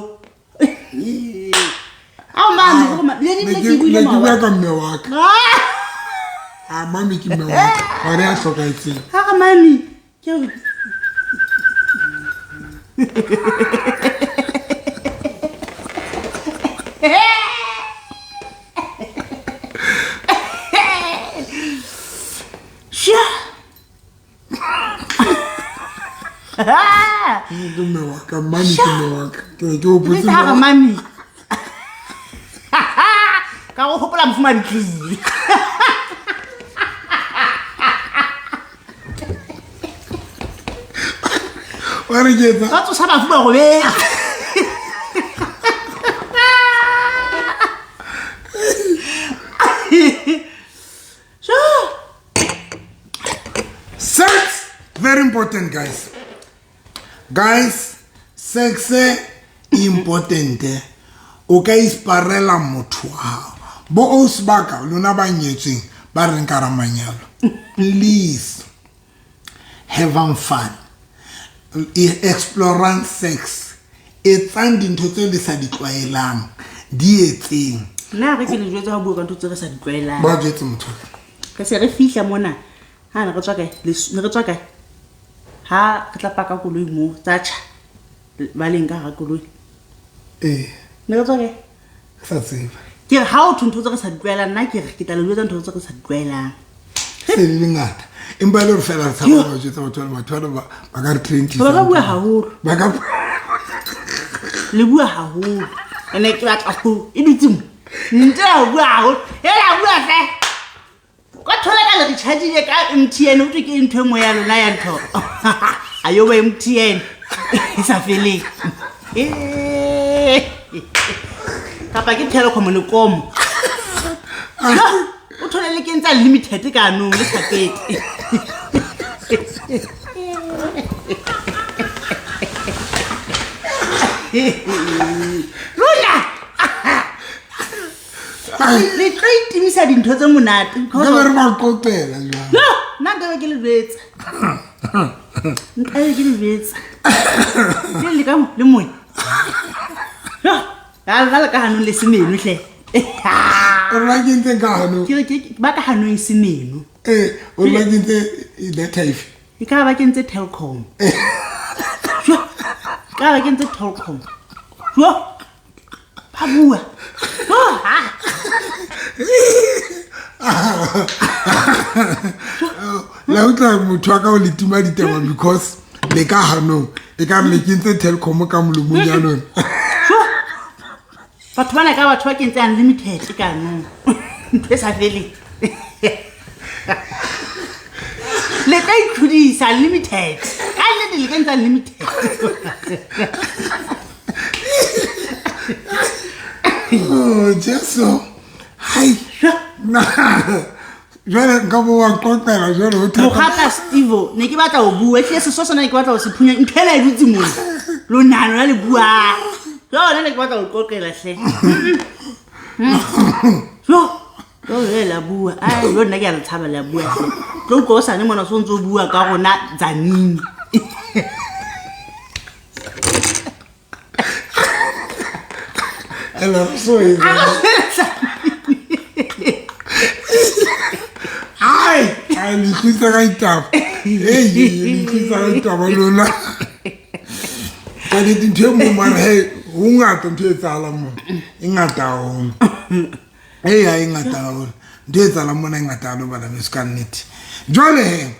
Ao, mami, hore le Ne ebile ke ke buile ne ke bua maoba. ka mme wa ka. Ah! Ah, mami ke mme wa ka. Hore a hlokahetseng. Ha re mami, ke re Sha. Ke mme wa ka, mami ke mme wa ka. Ke ke hopotse Ke ha re mme wa ka. mami. Ka go hopola mofumadi tlile. Wa re ke etsa? Ba tsosa bafu ba robetse. Sure. Sex, very important, guys. Guys, sex important. O ka isparela motho wa hao. Bo ausi ba ka lona ba nyetsweng ba reng ka hara manyalo, please having fun, explorang sex, etsang dintho tseo le sa di tlwaelang, di etseng. Nna re ke le jwetsa ho bua ka ntho tse re sa di tlwaelang. Ba jwetse motho. Re se re fihla mona. Ha ne re tswa kae? Ne re tswa kae? Ha re tla paka koloi moo, tsa tjha. Ba leng ka hara koloi. Ee. Ne re tswa kae? Ke sa tseba. Ke re ha o thwe ntho tse re sa di tlwaelang, nna ke re ke tla le jwetsa ntho tse re sa di tlwaelang. Se di le ngata. Empa e le hore feela re tshaba ho jwetsa batho bana, batho bana ba ka re train-tisa. Ba ka bua haholo. Ba ka Le bua haholo. Ene ke batla ho e dutse mo. Ntle ya bua haholo. E la bua hle. Ka thola ka le recharge ka MTN o thwe ke ntho e nngwe ya lona ya ntho. A yo ba MTN e sa feleng. Kapa ke Telkom le Komo. O thole le kentsa limited ka anong le sa qete. Lona! Le tlo itimisa dintho tse monate. Ka be re ba qoqela jwang. No, nna nka be ke le jwetsa. Nka be ke le jwetsa. Ke le ka le moya. No, ba ba le ka hanong le semeno hle. O rona ke ntse ka hanong. Ke re ke ba ka hanong semeno. Eh, o rona ke ntse data efe? E ka ba ke ntse Telkom. Jo. Ka ba ke ntse Telkom. Jo. Ba bua. Jo, ha. La utlwa motho wa ka o le tima ditaba because le ka hanong e ka re le kentse Telkom ka molomong ya lona. Jo. Batho bana ka batho ba kentse unlimited ka anong. Ntho e sa feleng. Le tla itlhodisa unlimited. Ka nnete le kentse unlimited. Oh, Jesu. Hai. Na. Jwale nka bo wa qoqela jwale ho thata. Mokgatla Steve, ne ke batla ho bua. Ehlile seso sona ne ke batla ho se phunya. Ntho ena e dutse mona. Lona lona le bua. Jwale ne ke batla ho qoqela hle. Jo. Jo le la bua. Ai, jo nna ke a le tshaba le a bua hle. Tlo utlwa o sane mona so ntso o bua ka rona Tzaneen. Ela re so e. Ai, ai le tlisa ka ditaba. Ei, le tlisa ka ditaba lona. Ka nnete ntho e mo mara he ho ngata ntho e etsahalang mona. E ngata haholo. Ei, ha e ngata haholo. Ntho e etsahalang mona e ngata haholo bana beso ka nnete. Jwale he,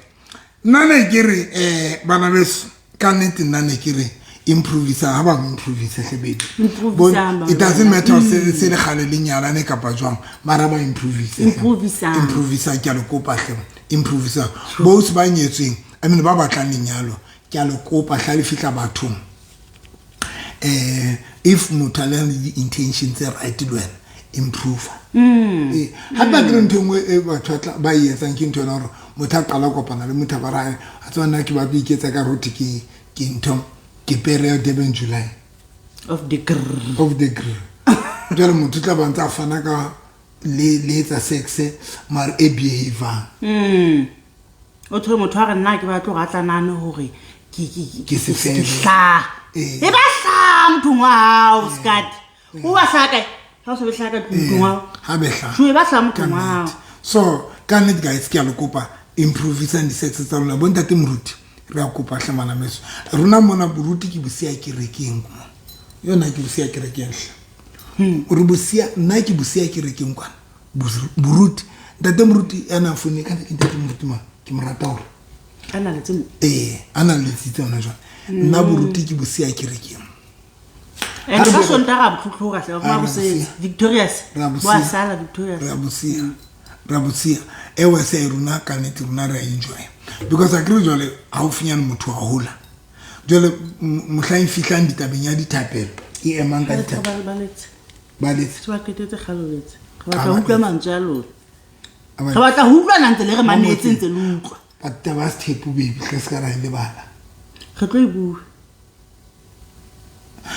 nna ne ke re bana beso ka nnete nna ne ke re improvisa ha ba improvise hle baby. Improvisang, It doesn't matter se le kgale le nyalane kapa jwang, mara ba improvise. Improvisang. Improvisa ke a le kopa hle. Improvisa. Both ba nyetsweng, I mean ba batlang lenyalo, ke a le kopa hla le fihla bathong. If motho a le di-intention tse right le wena, improve. Hape a kere ntho e nngwe e batho ba e etsang ke ntho ena hore motho a qala ho kopana le motho a ba re, a tseba nna ke batla ho iketsa ka rothi ke ntho, ke pere ya Durban July. Of the grrr. Of the grrr. Jwale motho o tla ba ntse a fana ka le etsa sex mara e behavang. O thole motho a re nna ke batla hore a tla nahane hore Ke se ke febe. hlaha. E ba hlaha mothong wa hao, Skat. O ba hlaha kae? Ha o sa be hlaha ka mothong wa hao. Ha be hlaha. Jo, e ba hlaha mothong Ka wa hao. nnete. So, ka nnete guys, ke a le kopa, improvisang di-sex tsa lona. Bontate moruti, re a kopa hle ngwana meso. Rona mona boruti ke bosiya kerekeng mo. Yona ke bosiya kerekeng hle. O re bosiya, nna ke bosiya kerekeng kwana. Boruti. Ntate moruti a na foune, ka ntate moruti mang? Ke mo rata hore. A na le tse mo? Ee, a na le tsitse hona jwale. Nna boruti ke bosiya kerekeng. Eh, Ha re ka bua- Sontaga a botlhotlhoga hle, ba Ha re bosetse. bosiya. Victorious. Re a bosiya. Bo a sala Victorious. Re a bosiya. Re a bosiya. Ewe se rona ka nnete rona re a enjoy. Because a kere jwale haufinyane motho wa hola. Jwale mohlang e fihlang ditabeng ya dithapelo, e emang ka Ba dithapelo. ba letse. Ba letse. Se ba qetetse kgale ho letse. Re Ha batla ho ba utlwa letse. mantswe a lona. Ha ba Re batla ho utlwa na ntse le re Ba mametse ngotse. ntse le utlwa. Ba taba ya sethepu, baby, hle se ka ra e lebala. Re tlo e bua.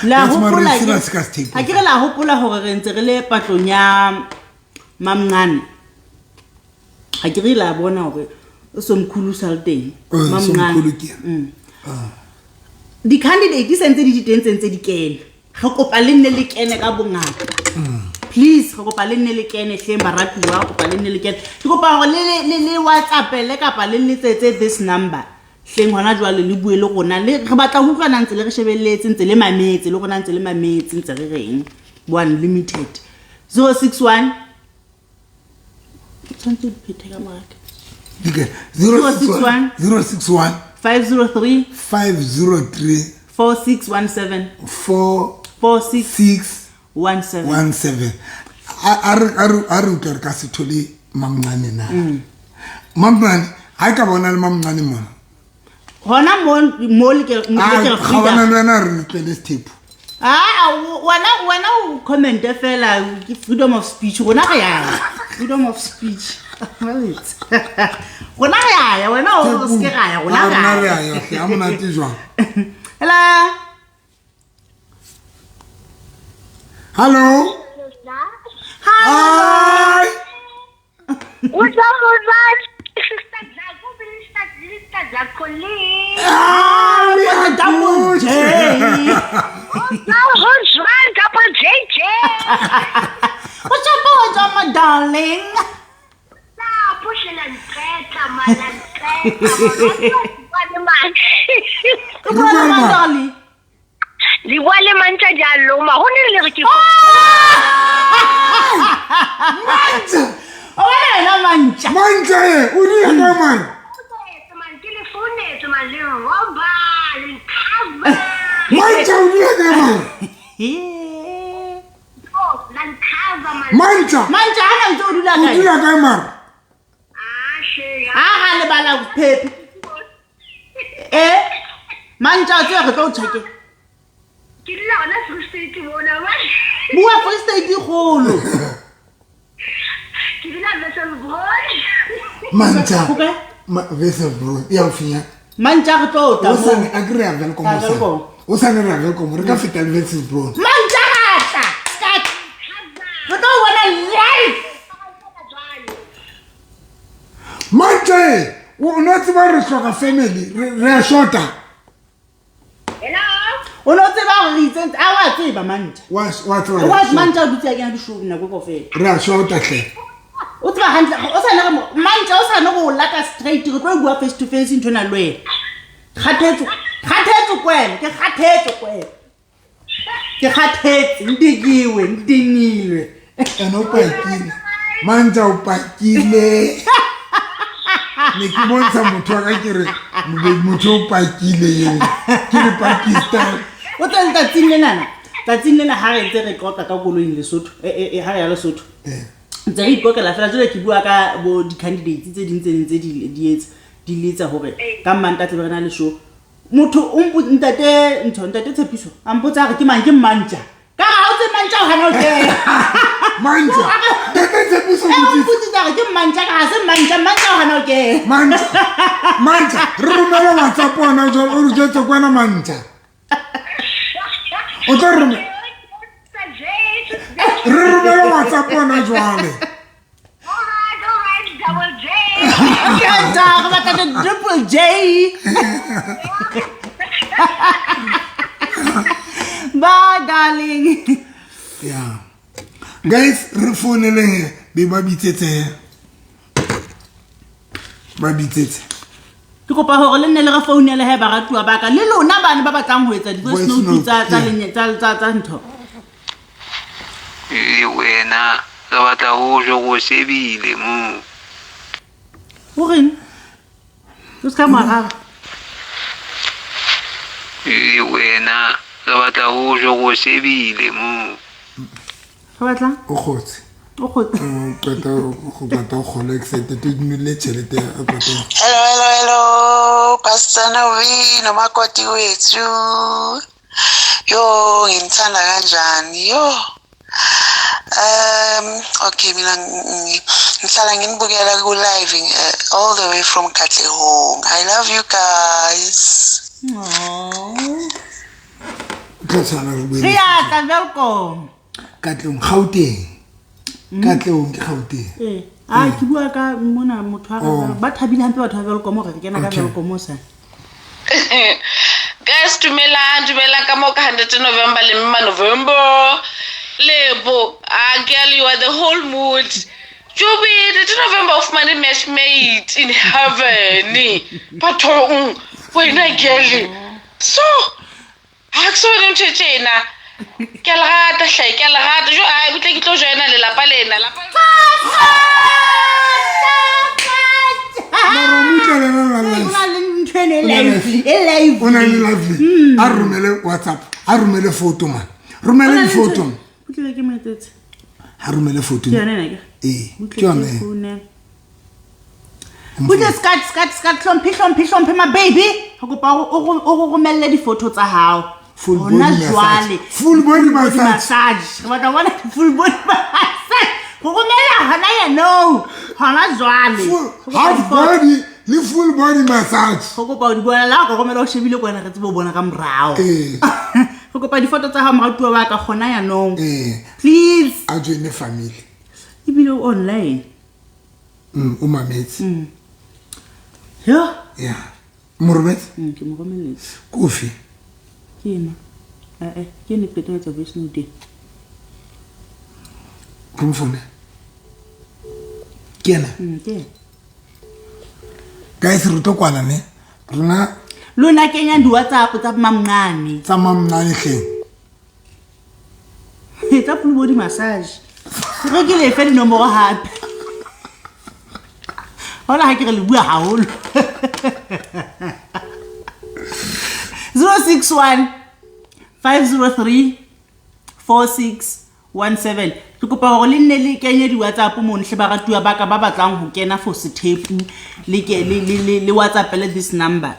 La That's mara hopola sena ke- se ka se ha ke re la hopola hore re ntse re le patlong ya mamncane. Ha ke re la bona hore o somkhulu sa le teng. Eh, Mamncane. Somkhulu ke yena. Di-candidate di sentse di di teng tse ntse di kena. Re kopa le nne le kene ka bongata. Please, re kopa le nne le kene hleng baratuwa, re kopa le nne le kene. Ke kopa hore le WhatsApp-ele kapa le letsetse this number. Hleng hona jwale le bue le rona, le re batla ho utlwana ntse le re shebelletse, ntse le mametse, le rona ntse le mametse, ntse re reng. Bo unlimited. 061 tshwanetse o di phethe ka moraka. Okay. 061 061 503 503 4617 4 46 6 17. 1 7. A re utlwe re ka se thole mamncane na. Mamncane ha e ka bona le mamncane mona. Hona mo le ke le Ah, ke re ga bona freedom. le wena re utlwele sethepu. Ah, wena o comment fela ke freedom of speech rona re ya. Freedom of speech. Rona re ya ya, wena o se ke ra ya, rona Ah, rona re re ya. a ya hle, ha monate jwang. Hello. Hello. Hi. What's up, what's up? Sister Jacob, Sister Jacqueline. Ah, we are Double good. J. Oh, who's one? Double JJ. What's up, what's up, my darling? Push and Greta, man, and Greta. Man. Re bua le mang, darling? Le bua le mantša di a loma go ne le re ke Mantša. O bona wena mantša. Mantša e, o dira ka mang? founetse man ke le founetse man le roba le ncover Mantša o dira ka mang? He. la ncover man Mantša Mantša ha na ntse o dula o kae? dula kae mara? ah she Ha ga lebala phephi. Eh? Mantša o tseba re tlo o tjhakela. ke dula gona Free State mona man Bua Free State e kgolo. ke dula Wesselsbron Mantša. Ho kae? Wesselsbron e haufinyana. Mantša re tlo tla O moo. sane a ke re ya Welkom Ka o sane. Welkom. O sane re ya Welkom re ka feta le Wesselsbron. Mantša ra tla. Ska. Re tlo o bona live. Mantša e, o no tseba re hloka family, re a shota. hello O no tseba hore re itsentse. A wa tseba mantša. Wa tseba O re wa a shota. mantša o dutse a kena dishow nako kaofela. Re a shota hle. O tseba hantle o sa ne re mantša o sa ne go lata straight re tlo e bua face to face ntho ena le wena. Kgathetso, kgathetso kwena, ke kgathetso kwena. Ke kgathetse, ntikiwe, ntinilwe. Ene o pakile. Mantša o pakile. Ne ke bontsha motho wa ka ke re motho o pakile eo. Ke re Pakistan. O tseba letsatsing lenana, tsatsing lena ha re ntse re qoqa ka koloing Lesotho, ha re ya Lesotho. Ntse re iqoqela fela jwale ke bua ka bo di-candidates tse ding tse ding tse di etsa, di letsa hore ka Mmantaha tlabe re na le show. Motho o ntate ntho, ntate Tshepiso, a mpotsa a re ke mang, ke Mantša. Ka re ha o tsebe Mantša o hana ho kena. Mantša. Ntate Tshepiso Eh, o o botsitse. mpotsitse a re ke Mantša, ka re ha se Mantša, Mantša o hana ho kena. Mantša. Mantša, re romela WhatsApp ona jwale o re jwetse kwana Mantša. O tlo re romela WhatsApp ona jwale. all right double J Okay, nta, re batla the triple J. Bye, darling. Yeah. Guys, re founeleng be ba bitsetse. Ba bitsetse. Ke kopa hore le nne le re founele he baratuwa ba ka le lona bane ba batlang ho etsa di-voice Voice note note, tsa yeah. tsa ntho. Le wena re batla ho jo go shebile mo. O reng? O ska mo araba. Le wena re batla ho jo go shebile mo. Re batlang? O kgotse. O kgotse. O qeta go qeta go kgola excited o nwele tjhelete a qeta. Hello, hello, hello. Pastor Novi nomakoti wethu. Yo, nginithanda kanjani? Yo. Okay, mina ngihlala nginibukela ku live all the way from Katlehong. I love you guys. Aww. Tlo tshwana re bue Re ya tla Welkom. Katlehong, Gauteng. Katlehong ke Gauteng. Ee. A ke bua ka mona motho a Oh. ba thabile hampe batho ba Welkom gore re kena ka Okay. Welkom sa. Guys, dumelang, dumelang ka moo ka 100 November le mma November. Lebo, ah girl, you are the whole mood. Joby, the November of money match made in heaven. Bathong, wena girl. So, ha ke so bone ntho e tjena. Ke a le rata hle, ke a le rata. Jo, ai, butle ke tlo joina lelapa lena. Lapa Mara o mo utlwa le yena O live. na le ntho ene e O na le- lively, e lively. O na le lovely. A romele WhatsApp, a romele photo man. Romele O na le di-photo. ntho- O tlile ke mo etsetse. Ha romele photo. Ke yone ena ke. Ee, Butle ke yone. ke founela. Butle skat skat skat hlomphe hlomphe hlomphe ma baby. Re kopa hore o go romelle di-photo tsa hao. Full Hona body massage. jwale. Full body massage. Massage. Re batla ho bona full body massage. Go romela hona yanong. Hona jwale. Full Re kopa half di-photo. body le full body massage. Re kopa ho di bona la ka romela o shebile ko wena re tsebe ho bona ka morao. Ee. Re kopa di-photo tsa hao moratuwa wa ka gona yanong. Ee, Please. a joine family. Ebile o online. O mametse. Yo. Yeah. Mo rometse? Ke mo romelletse. Kofi. Ke ena. Eh, ke ene qetong etsa voice note. Re mo foune. Ke ena. Ke ena. Guys, re tlo kwala ne. Rona Lona kenyang di-WhatsApp tsa mamncane. tsa mamnane hleng. Tsa full body massage. Ke re ke lefe dinomoro hape. Hona ha ke re le bua haholo. 061 503 4617. Ke kopa hore le nne le kenye di-WhatsApp mono hle baratuwa ba ka ba batlang ho kena for sethepu le ke le WhatsApp-ele this number.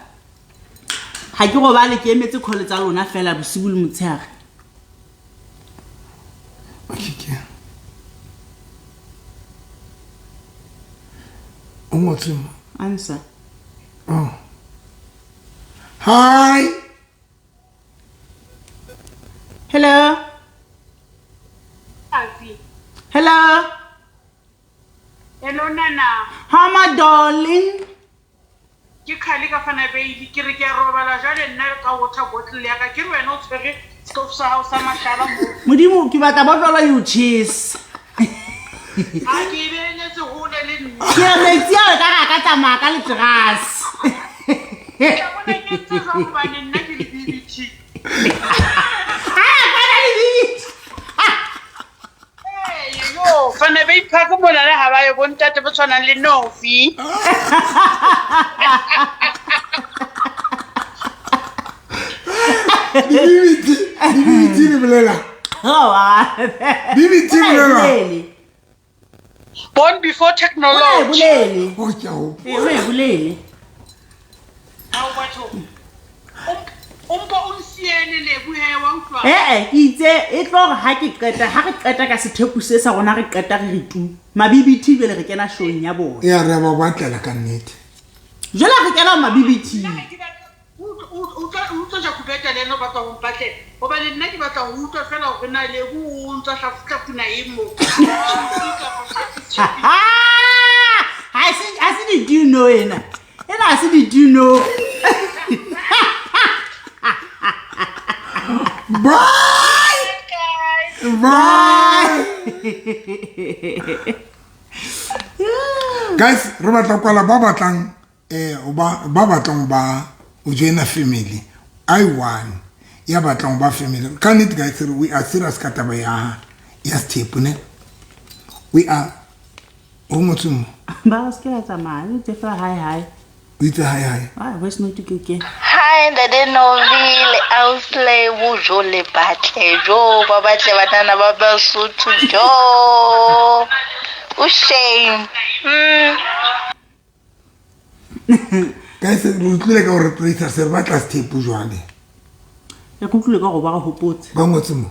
Ha ke robale ke emetse call tsa lona fela bosibu le motshehare. Okay, ke. O ngotswe mo. Answer. Oh. Hi. Hello. Azi. Hello. Hello nana. How my darling? Ke khale ka fana baby ke re ke a robala jwale nna ka water bottle ya ka ke re wena o tshwere stove sa hao sa mashala mo. Modimo ke batla botlolo you cheese. Ha ke e beeletse hole le nna. Ke re metsi ao ka re a ka tsamaya ka leterase. Ke a bona ke entse jwang hobane nna ke le BBT. Ha kwana le BBT. Ee, yo, fana ba iphaka mona le ha ba ye bontate ba tshwanang le Novi. BBT, BBT le bolela. Oh, wa. BBT bolela. Bolele. Born before technology. Bolele. Oh, ke a hopola. Eh, o e bolele. Hao batho. O mpo o nsiele Lebo he wa utlwa. Eh, ke itse e tlo re ha ke qeta, ha re qeta ka sethepu se sa rona re qeta re re tu. Ma-BBT jwale re kena showing ya bona. Ya re ba batlela ka nnete. Jwale re kena ho ma-BBT. Nna ha ke batla utlwa Jacobeta le ena o batla ho mpatlela. Hobane nna ke batla ho utlwa fela hore na Lebo o ntsa hlafuna eng mo. Ha se di-dino ena. Ena ha se di-dino. Bye. Bye. Guys, re batla kwala ba batlang ba batlang ba o joina family. I one ya batlang ba family. Ka nnete guys, we are serious ka taba ya sethepu ne. We are o ngotswe mo. Ba se ke ba tsamaya, le itse fela hi hi. O itse hi hi. Ah, voice note ke ke. Hi ntate Novi le ausi Lebo jo le batle jo ba batle banana ba Basotho jo. O shame. Guys, re utlwile ka hore producer se re batla sethepu jwale. Ke utlwile ka hore ba re hopotse. Ba ngotse mo.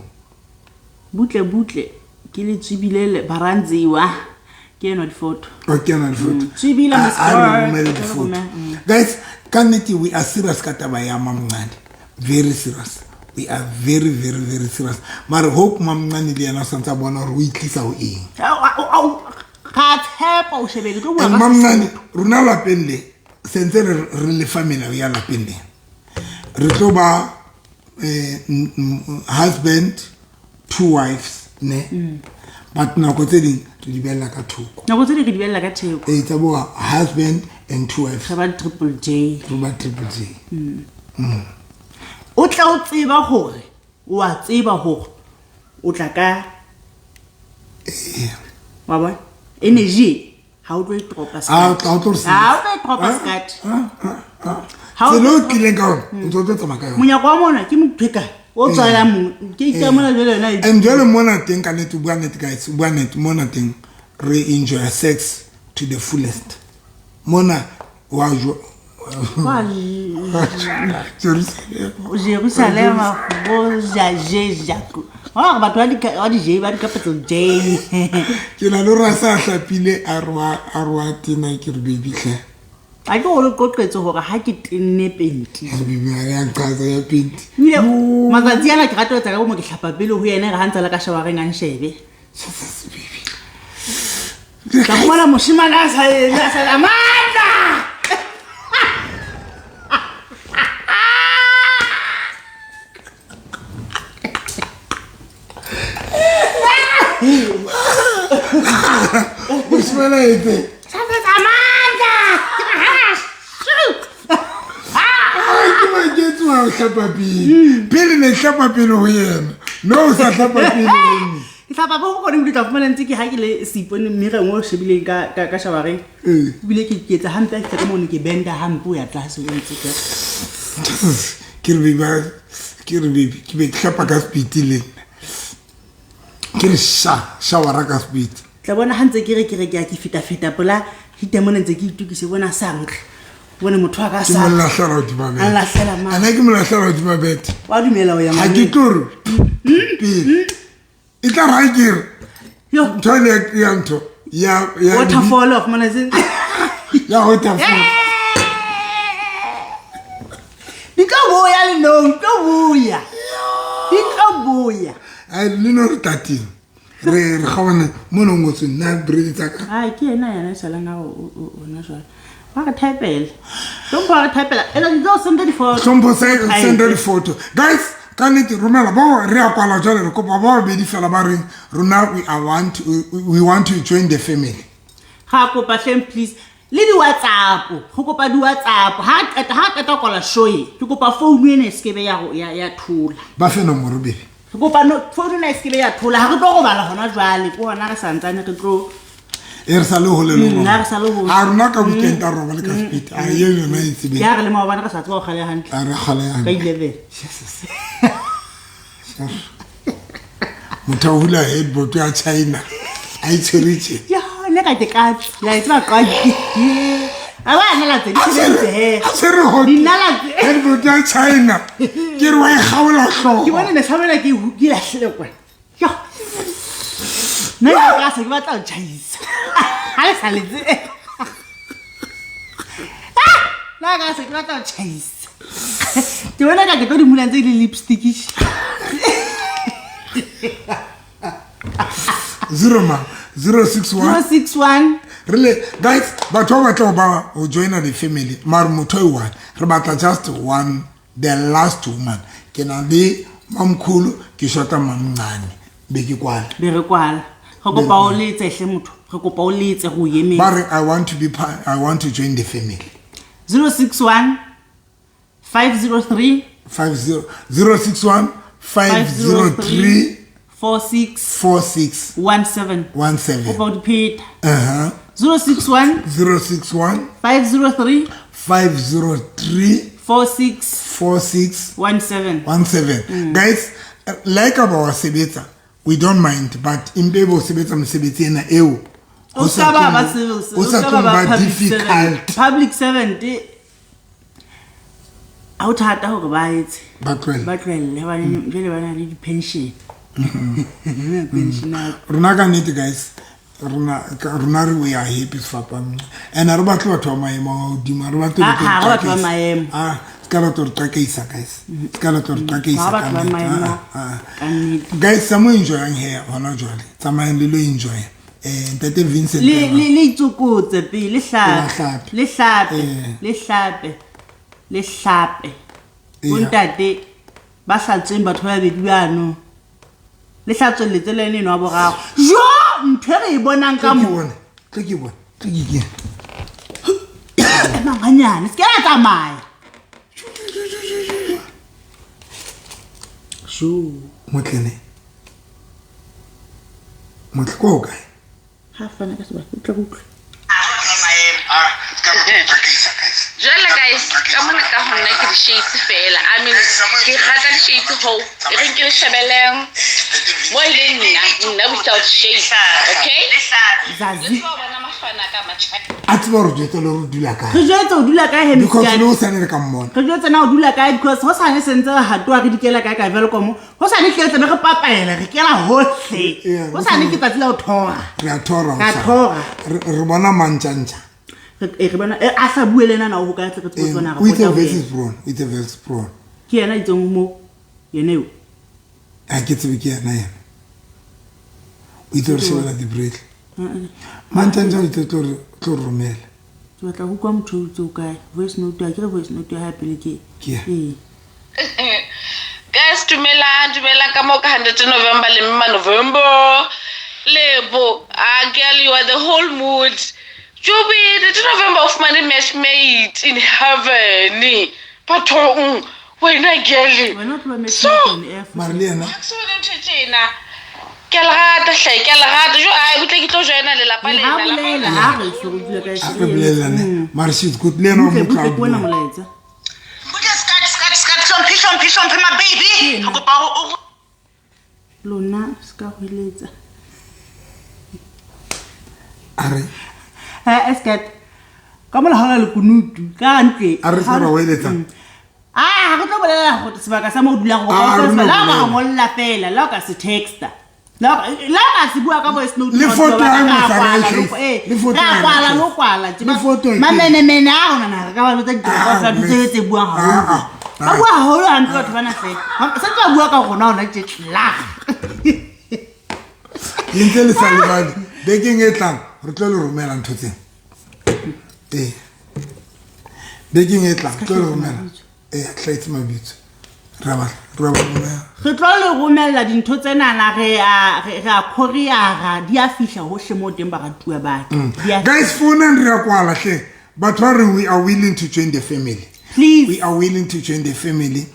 Butle butle ke le tswibile le baranziwa. Ke eno di-photo. O ke ena di-photo. Tswibile A Miss re Bird. romele Re di-photo. romele, Guys, ka nnete we are serious ka taba ya mamncane. Very serious. We are very very very serious. Mare hope mamncane le yena o santse a bona gore o itlisa ho eng. Ga tshepa o shebele tlo bua And ka mamncane rona lapeng le sentse re lefa melao ya lapeng le. Re tlo ba husband, two wives ne. But nako tse ding re di beella ka thoko. Nako tse ding re di beella ka theko. Ee, tsa bo husband and two wives. Re ba triple J. Re ba triple J. O tla o tseba hore o a tseba hore o tla ka wa bona energy ha o tlo e tropa Ah, o tlo re Ha o tlo e tropa skat. Ha o Tsela tlo o tlileng ka yona, o ntse o tlo tsamaya ka yona. Monyako wa mona ke mothweka o tswalang mong ke ikamona jwale yona e. And jwale mona teng ka nnete, o bua nnete guys, o bua nnete mona teng re enjoy sex to the fullest. Mona wa jo Wa Jerusalem. Jerusalem bo ja je ja. Wa re batho ba di J ba di capital J. Ke na le hore a sa hlapile a re wa tena ke re baby hle. A ke go le qoqetse hore ha ke tenne penti. Re baby a ya nqatsa ya penti. Ebile matsatsi ana ke rata ho etsa ka bomo ke hlapa pele ho yena re ha ntse le ka showereng a nshebe. Ka fumana moshemane a sa a sa Amanda. Moshemane a etse. Sa Amanda. Ai, ke maketse wa ho hlapa pele. Pele ne hlapa pele ho yena. No o sa hlapa pele ho nna. Ke hlapa bo go ne tla fumana ntse ke ha ke le seipone mme re ngo shebileng ka showereng. Ebile ke etsa hampe ke ka mono ke benda hampe o ya tlase o ntse ke. Ke re baby, ke re baby, ke be ke hlapa ka speed le nna. Ke re showera ka speed. Tla bona ha ntse ke re ke ya ke feta feta pola hita mona ntse ke itukise bona sankge. Bone motho wa ka Ke sa. mo lahlela hodima bete. A lahlela mang? Ana ke mo lahlela hodima bete. Wa dumela ho ya Ha ke ngwaneng? tlo re pele. E tla re ha ke re Yo. ntho ele ya ntho ya Waterfall of mona se. Ya waterfall. Di tlo boya lenong, di tlo boya. Di tlo boya. Ai le no re tatile. Re kgawana mo no ngotswe nna bread tsa ka. Ai ke yena yena e salang a o ona jwale. Wa re typela. Hlompho wa re typela. Ela di tlo senda di-photo. Hlompho senda di-photo. Guys, ka nnete romela bao re a kwala jwale re kopa ba babedi fela ba reng rona we want to join the family. Ga kopa hleng please. Le di-WhatsApp, go kopa di-WhatsApp. Ha qeta kwala show e, ke kopa phone ena e sekebe ya thola. Ba fe nomoro baby. Re kopa no phone ena e sekebe ya thola. Ha re tlo robala hona jwale, ke hona re santsane re tlo E re sa le hole le Ha re sa le hole. A rona ka weekend a robale ka speed. A ye yona e tsebe. Ya re le maobane re sa tseba ho kgale hantle. A re kgale Ka hantle. 11. Jesus. Motho a hula headboard ya China. A e tshwere tje. Ya, nna ka ke katse. La e tseba qaki. A ba nala tse di sebeditse he. A tshwere hot. Dinala tse. Headboard ya China. Ke re wa e kgaola hlooho. Ke bone meshamela ke ke lahlile kwana. Yo. Nna ke ka se ke batla ho tjhaisa. Ha le sa letse. Nna ka se ke batla ho tjhaisa. Ke bona ka ke tlo di mula ntse di le lipstick. 0 ma 061 061. Re le guys, batho ba batla ho ba ho joina the family mare motho e one re batla just one, the last woman. Ke na le mamkhulu ke shota mamncane be ke kwala. Be re kwala. Re kopa o letse hle motho. Re kopa o letse go emeng. Ba re I want to be part, I want to join the family. 061 503 50 061 503 46 46 17. 17. Kopa o di pheta. 061 061 503 503 46 46 17. 17. Guys, like ba wa sebetsa, we don't mind, but empe bo sebetsa mosebetsi ena eo O ska ba ba civil, o sa ska tlong ba ba public servant. difficult. Public servant ha o thata hore ba etse. Ba tlohelle. Ba tlohelle hobane jwale ba na le di-pension. Pension Rona ka nnete guys, rona re we are happy sefapano. And ha re batle batho ba maemo a hodimo, ha re batle Ha re batho ba maemo. Ah, Se ka la tlo re qakaisa, guys, se ka la tlo re qakaisa. Ba ka batho ba nnete. maemo Ah, ah, ah. ka nnete. Guys, sa mo enjoyang he hona jwale, tsamayang le lo enjoy. Ntate Vincent Le ena. le le itsokotse pele, le Le hlape, hlape. le hlape, Eh. le hlape, le hlape. Eya. Bontate ba hlatsweng batho ba babedi bano, le hlatswelletse le ene eno wa boraro jo, ntho e re e bonang ka Tlo ke mo bone, tlo ke bone, tlo ke ke. Emang ganyane, se ke la tsamaya jo. Motle ne. Motle ko kae? Ha fana ka sebaka, utlwa re utlwe. Jwale guys, ka mona ka ho nna ke di-shades fela. I mean, ke rata di-shades ho e reng ke le shebeleng mo e leng nna, nna without shades, okay? Zazi. Le tseba bona mahlwana a ka a matjha. A tseba hore jwetsa le hore o dula kae. Re jwetse o dula kae he, Because Mr. le o sane re ka mmona. Re jwetse na o dula kae, because ho sane sentse re hatoa re dikela kae ka Welkom, ho sane tlile tlabe re papaela, re kela hohle. Yeah, Ho sane ke tsatsi la ho thora. Re a thora Re a hosane. thora. Re bona mantjantja. Re bona a sa bue le ena na o ho kae, tle re tsebe ho tsona re O itse pota ho versus yena. Brown, o itse versus Brown. Ke yena a itseng mo yena eo. Ha ke tsebe ke yena yena. O itse re shebela di-break. Mantjantja o itse tlo re tlo re romela. Ke batla ho utlwa motho o itse o kae, voice note ya ke re, voice note ya hae pele ke. Ke ya. Ee. Guys, dumelang, dumelang ka moo ka 100 November le Mma November. Lebo, ah girl, you are the whole mood. Joby, the November of money match made in heaven. Bathong, wena girl. Wena o tlo ba So- match made in air. Mare le yena Ha ke so bone ntho e tjena. Ke a le rata hle, ke a le rata. Jo, ai, butle ke tlo joina lelapa Ha lena. Lapa bolela lena. ha re so re dula kae. a re bolellane. Mare she's good le yena o Butle motho butle a ke wena bua. molaetsa. Butle skat skat skat, hlomphe hlomphe hlomphe my baby. Re kopa hore o Lona se ka hweletsa. A re Ha eskat. Ka mola ha ona lekunutu ka ntle. A re se ra hweletsa. Ah, ha re tlo bolela gore sebaka sa mo o dulang go Ah, re ka no la ka bolela. ngolla fela, la o ka se texta. La o ka se bua ka voice note. Le batho photo ba ya ka mosadi kwala, a e le- eh, le photo ra ya kwala e le kwala tje. Le photo e Mamenemene a rona na re ka ba jwetsa ditaba Ah, kaofela, di tsebe tse buang ah, haholo. ah, Ba ah. bua haholo hampe batho bana fela. Se tla bua ka rona hona tje tla. Le ntse le sa lebale. Bekeng e tlang re tlo le romela ntho tsena. Ee. Bekeng e tlang re tlo le romela. Ee, hlaetse mabitso. Re a ba romela. Re tlo le romella dintho tsenana, re a re a courier-a, di a fihla hohle moo teng baratuwa ba ka. Di a Guys, founang re a kwala hle. Batho ba reng we are willing to join the family. Please. We are willing to join the family.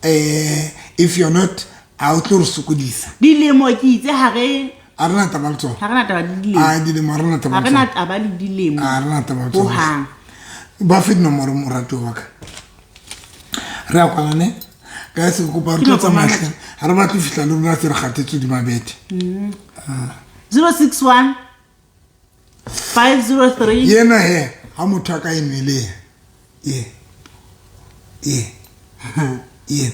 If you're not, a o tlo re sokodisa. Dilemo ke itse ha re A re na taba le tsona. ha re na taba le dilemo. A dilemo ha re na taba Ha le re na tsona. taba le dilemo. A re na taba le tsona. Hohang. Ba fe dinomoro moratuwa wa ka. Re a kwala ne? Guys, ke kopa re tlo Ke nako tsamaya mang? hle. Ha re batle ho fihla le rona se re kgathetse hodima bethe. 061 503 Yena he, ha motho a ka e nweleng. Ye. Ye. Ye.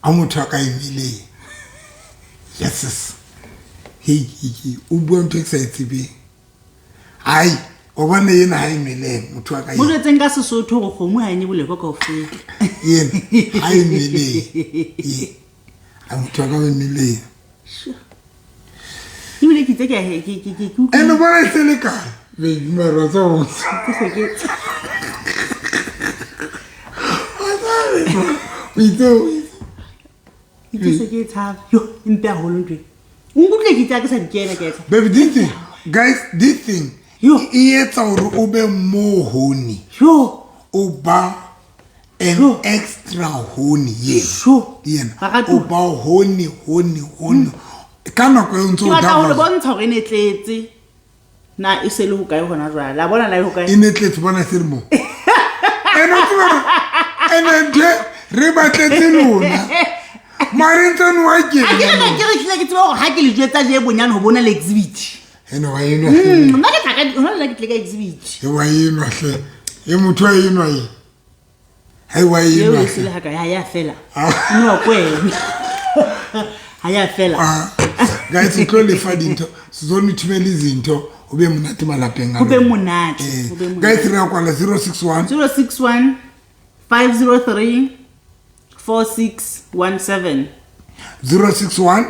Ha motho a ka e nweleng. Yes. Hei, hei, hei. O bua ntho e ke sa e tsebeng. Ai, wa bona yena ha e nweleng motho a ka Mo e. jwetseng ka Sesotho hore kgomo ha e nye bolekwa kaofela. Yena ha e nweleng. Ye. Ha motho a ka e nweleng. Ebile ke itse ke a he- ke ke ke ke utlwile Ene bona e se le kae? Baby, mara wa tseba ho- ke se ke O itse o itse. ke se ke e tshaba. Yo, e mpe haholo ntho e. O nkutlwe ke itse ha ke sa di kena ke a e tshaba. Baby, this thing, guys, this thing Yo. e etsa hore o be more horny. Yo, O ba an Yo. extra horny yena. Yo. Yena. Baratuwa. O ba horny, horny, horny. Ka nako eo ntse Ke o batla ho le dabla. bontsha hore e ne tletse. Na e se le hokae hona jwale? La bona na e hokae? E ne tletse bona se le mo. Ene o tseba hore- ene ntho e re batletse lona. Mare ntse no wa ke. Ha ke re na ke re hlile ke tseba hore ha ke le jwetsa je bonyane ho bona le exhibit. Ene wa enwa hle. Nna ke tla ka hona le nna ke tlile ka exhibit. E wa enwa hle. E motho wa enwa e. Hai wa Eo enwa e se le hle. ha ka ha ya fela. Ah. No ko wena. Ha ya fela. Ah, guys o tlo lefa dintho sizonithumela izinto ube monate malapeng a Ho be lona. monate. Eh, Ho be monate. guys re ya kwala 061 061 503 4617. 061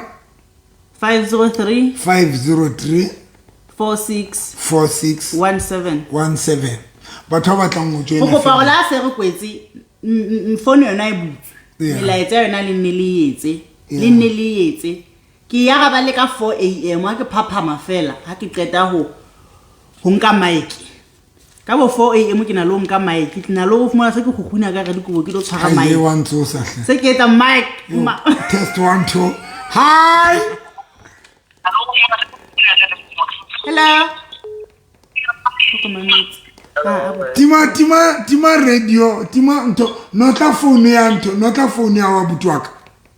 503 503 46 46 17. 17. Batho ba batlang ho Go joina kopa gore family. le a se re kwetse fono yona e butswe. Yeah. Melaetsa yona le nne le etse. Le Yeah. nne le etse. Ke ya ga ba le ka 4 am ha ke phaphama fela ha ke qeta ho nka mic. Ka bo 4 am ke na le ho nka mic, ke na le ho fumana se ke kgukguna ka re dikobo ke tlo tshwara Ai, mic. wa ntsosa hle. Se ke etsa mic. Test 1 2. Hi. Hello. Tlhokomametse. Ah, ah, Tima radio, tima ntho, notla phone ya ntho, notla phone ya wa buti wa ka.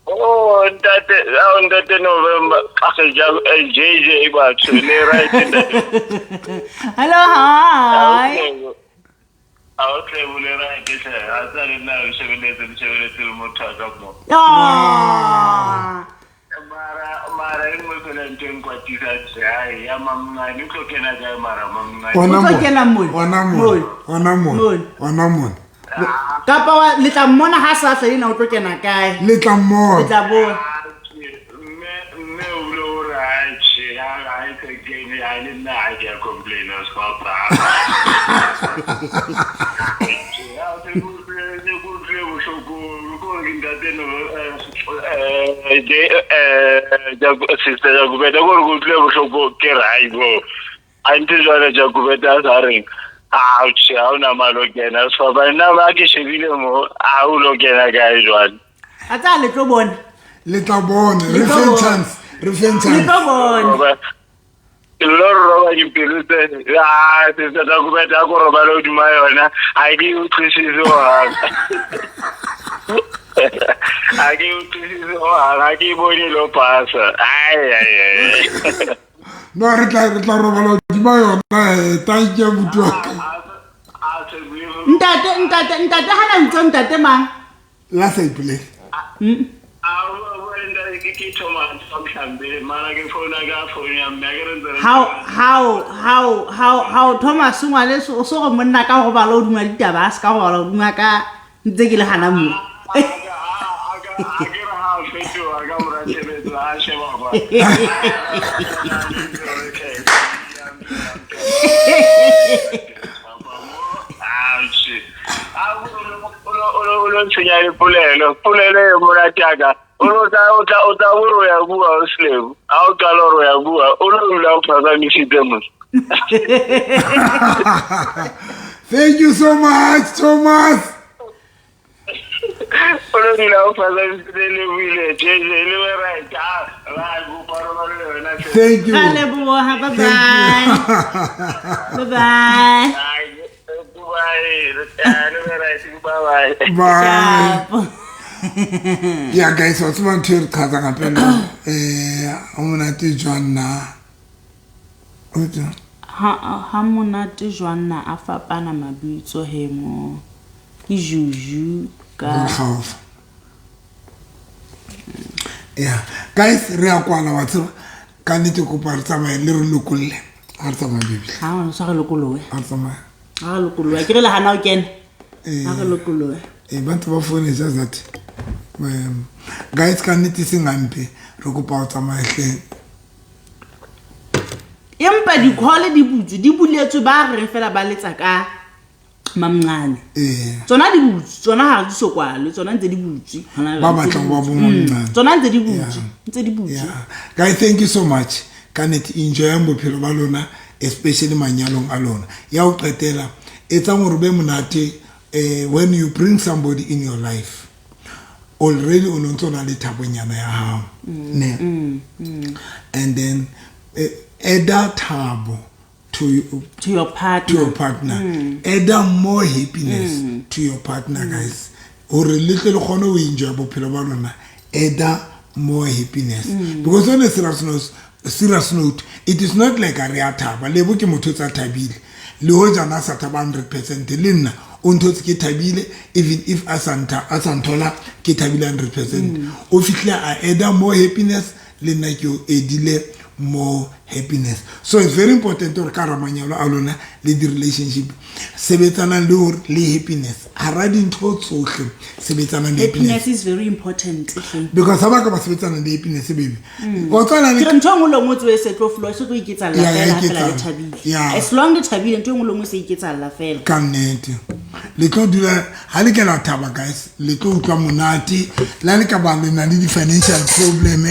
Oh, ntate, oh, ntate November, age JJ batho, le right ntate. Hello, hi. Ha o tle o le right hle, ha tsa le nna o shebeletse, le shebeletse le motho wa ka mo. Ah. Mara e nngwe fela ntho e nkwatisang tje, hai, ya mamncane, o tlo kena kae mara mamncane? Ona O tlo mona. kena mona. Ona mona. Mona. Ona mona. Mona. Ona mona. Kapa le tla mmona ha sa hlahile na o tlo kena kae? Le tla mmona. Le tla bona. Mme o bile o re, hai, tjhe, ha e se kene, ha le nna ha ke a complain-a, se ke utlwile bohloko, ke hore ke ntate no, sister Jakobeta, ke hore ke utlwile bohloko, ke re, hai bo. Ante jwale Jakobeta a sa reng, ao tjhe, ha ona mane o kena, sefapano. Nna ba ke shebile mo, ha o lo kena kae jwale? A tsa le tlo bona. Le tla bona. Le Re tlo feng bona. chance. Re feng Le chance. tlo bona. Ke lo roba dipelo tse, ah, sister Jakobeta, a ko robale hodima yona, ha ke e utlwisise hohang. Ha ke e utlwisise hohang, ha ke e bone e lo pasa. Ai, ai, ai. No, re tla robala hodima yona. Thank you abuti wa ka. Ntate hana utlwa ntate mang? La sa ipolele. Ke Thomas wa Mhlambele, mara ke founa ka phone ya mme, ha ke re ntse re- How Thomas ngwaneso o so re monna ka robala hodima ditaba, a se ka robala hodima ka ntse ke le hana mo. Ha ke re ha a fetoha ka mora tshebetso, ha a sheba kwa. Atjhe. Ah, o lo ntshenya le polelo. Polelo e monate ya ka. O lo tla o tla o tla o re o ya bua o Selebu. Ha o qala hore o ya bua, o lo dula o phazamisitse mos. Thank you so much, Thomas. O lo dula o phazamisitse le buile, JJ le we right. Ah, ra kopa robale le wena hle. Thank you. Ra leboha, bye bye. Bye bye. Ai, bye. Le we right, bye bye. Bye. Yeah, guys, wa tseba ntho e re qhatsang hape nna. Ha monate jwang na? O tswa. Ha monate jwang na a fapana mabitso he mo. Ke Juju ka Mokgaofa. Yeah, guys, re a kwala wa tseba. Ka nnete kopa re tsamaye le re lokolle. Ha re tsamaye baby. Ha o sa re lokolohe. Ha re tsamaye. Ha re lokolohe. Ke re le hana o kena. Ha re lokolohe. Ba ntse ba foune just that. Guys, ka nnete seng hampe, re kopa ho tsamaya hle. Empa di-call di butswe, di buletswe ba reng fela ba letsa ka mamncane. Tsona di butswe, tsona ha di so kwalwe, tsona ntse di butswe. Hona Ba jwale ntse batlang di ho ba butswe. bo mamncane. Tsona ntse di butswe, ntse di butswe. Yeah. Guys, thank you so much. Ka nnete enjoyang bophelo ba lona, especially manyalong a lona. Ya ho qetela, etsang hore be monate, when you bring somebody in your life, already o no ntso na le thabonyana ya hao. Ne. And then add thabo to you, to your partner. To your partner. Add more happiness to your partner, guys. Hore le tle le kgone ho enjoy bophelo ba lona. Add more happiness. Because on a serious note, it is not like a re a thaba. Lebo ke motho tsa thabile. Le hoja na sa thaba 100% le nna o nthotse ke thabile, even if a sa nthola ke thabile 100%. O fihle a add more happiness, le nna ke o edile More happiness. So it's very important hore ka hara manyalo a lona le di-relationship, sebetsanang le hore le happiness hara dintho tsohle, sebetsanang le happiness happiness. Is very important hle. Because ha ba ka ba sebetsana le happiness, baby, wa tswana Ke le re ntho e nngwe le nngwe tseo e se tlo flowa, e se tlo iketsahalla Yeah, fela ya ha fela le iketsahalla. thabile. Yeah. As long le thabile, ntho e nngwe le nngwe e se iketsahalla fela. Ka nnete le tlo dula ha le ke la thaba, guys, le tlo utlwa monate. Le ha le ka ba le na le di-financial problem,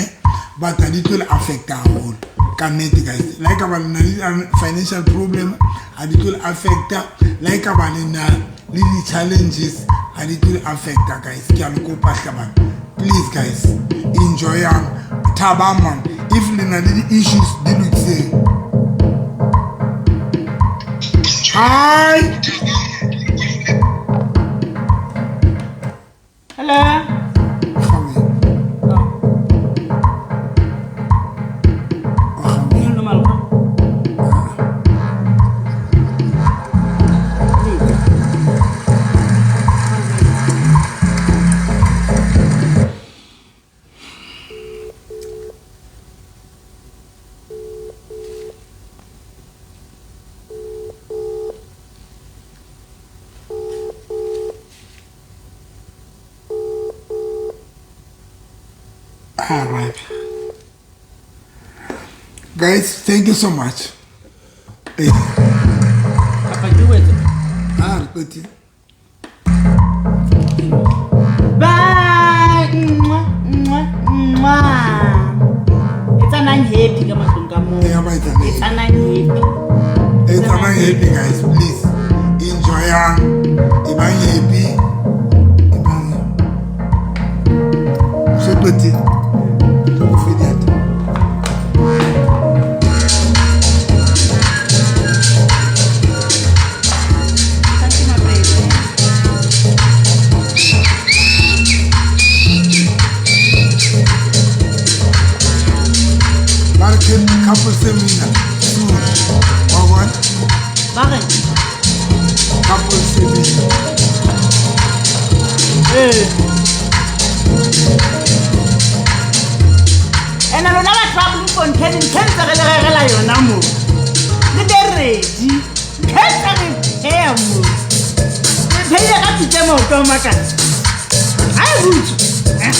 but ha di tlo le affecta haholo. Ka nnete, guys, le ha e ka ba le na le financial problem, ha di tlo le affecta. Le ha e ka ba le na le di-challenges, ha di tlo le affecta, guys. Ke a le kopa hlabang, please, guys, enjoyang, thabang, man. If le na le di-issues, di lokiseng. Hi. Hello. Kgame. Oh. O kgame. Ke normal kwa. All right. Guys, thank you so much. Kapa ke o etse? Ah, re qetile. Bye. Mwah, mwah, mwah. Etsanang happy ka matlong ka moo. Yeah, ba etsanang happy. Etsanang happy. Etsanang happy, guys, please. Enjoyang. Ebang happy. Ebang. So qetile. Tlo go fediata. Thank you, my baby. Ba re couple seminar soon. Wa bona? Ba re? Couple seminar. Ee. Ene lona batho ba Bloemfontein, ntho e ntse re le rerela yona moo. Le be ready. Ntho e ntse re pheha moo. Re pheile ka pitsa e maoto a makatsa. Ha e butswe. Eh.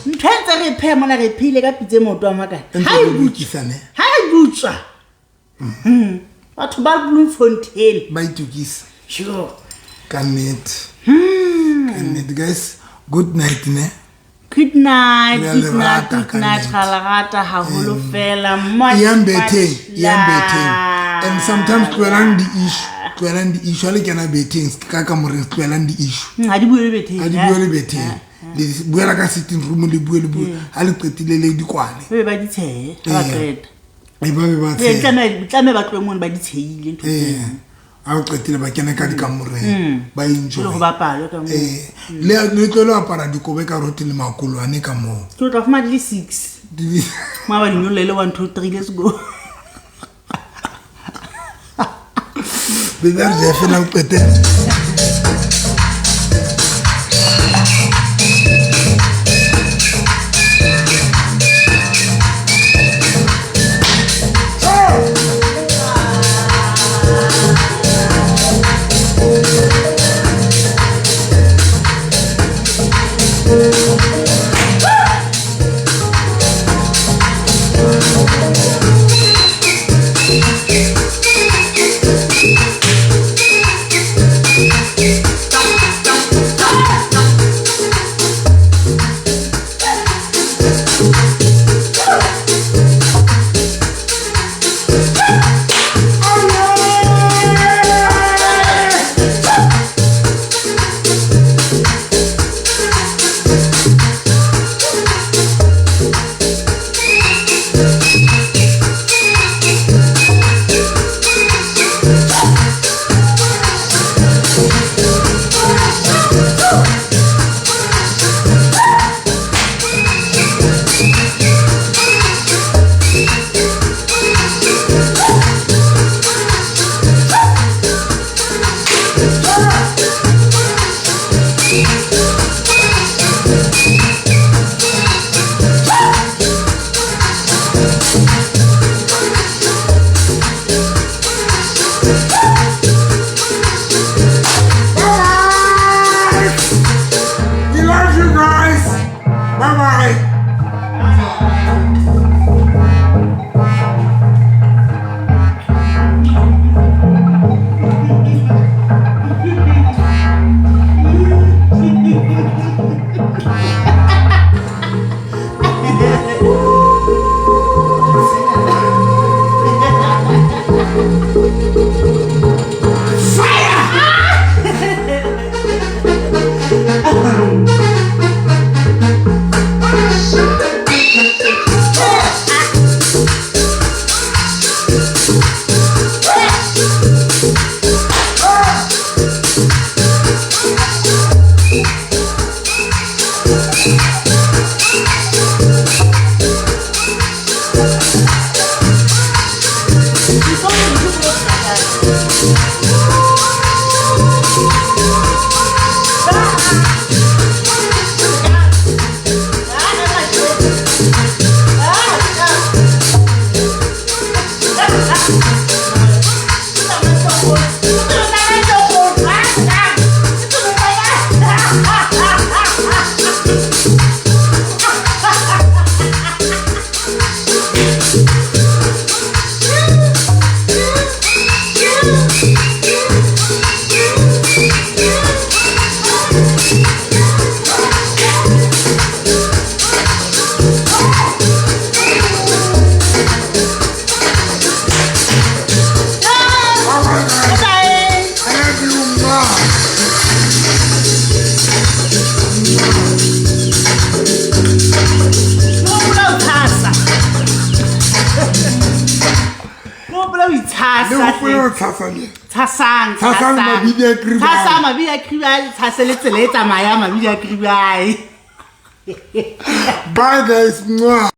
Ntho e ntse re pheha mona, re pheile ka pitsa e maoto a makatsa. Ntse Ha e re butswa. lokisane. Ha e butswa. Batho ba Bloemfontein. Ba itokisa. Sure. Ka nnete. Ka nnete, guys. Good night, ne. Good night, Re a good le night, rata good ka night. nnete. Ra le rata haholo fela. Much, Yang much betheng, yang betheng. And sometimes love. tlohelang di-issue, tlohelang di-issue. Ha le kena betheng, ka kamoreng, tlohelang di-issue. Ha di bue le betheng. Ha di bue le betheng. Le buela ka sitting room, le bue le bue. Ha le qetile le di kwale. Ba be ba di tshehe ha ba Ee. qeta. E ba be ba Ee, tsheha. tlameha ba tlohe mono ba di tshehile ntho Ee. tseo. Ha o qetile ba kena ka dikamoreng, ba enjoy. Jwale ho bapalwe ka moo. Ee. Le tlo le apara dikobo e ka rote le makolwane ka moo. Ke o tla fumana di le 6. Mo ba di nyolle le 1 2 3, let's go. Baby, a re je fela o qetela. Le hopole ho tshasa le. Tshasang, Tshasang mabidi a kribae. Tshasang mabidi a kribae, tshase le tsela e tsamayang mabidi a kribae. Bye guys. Mwah.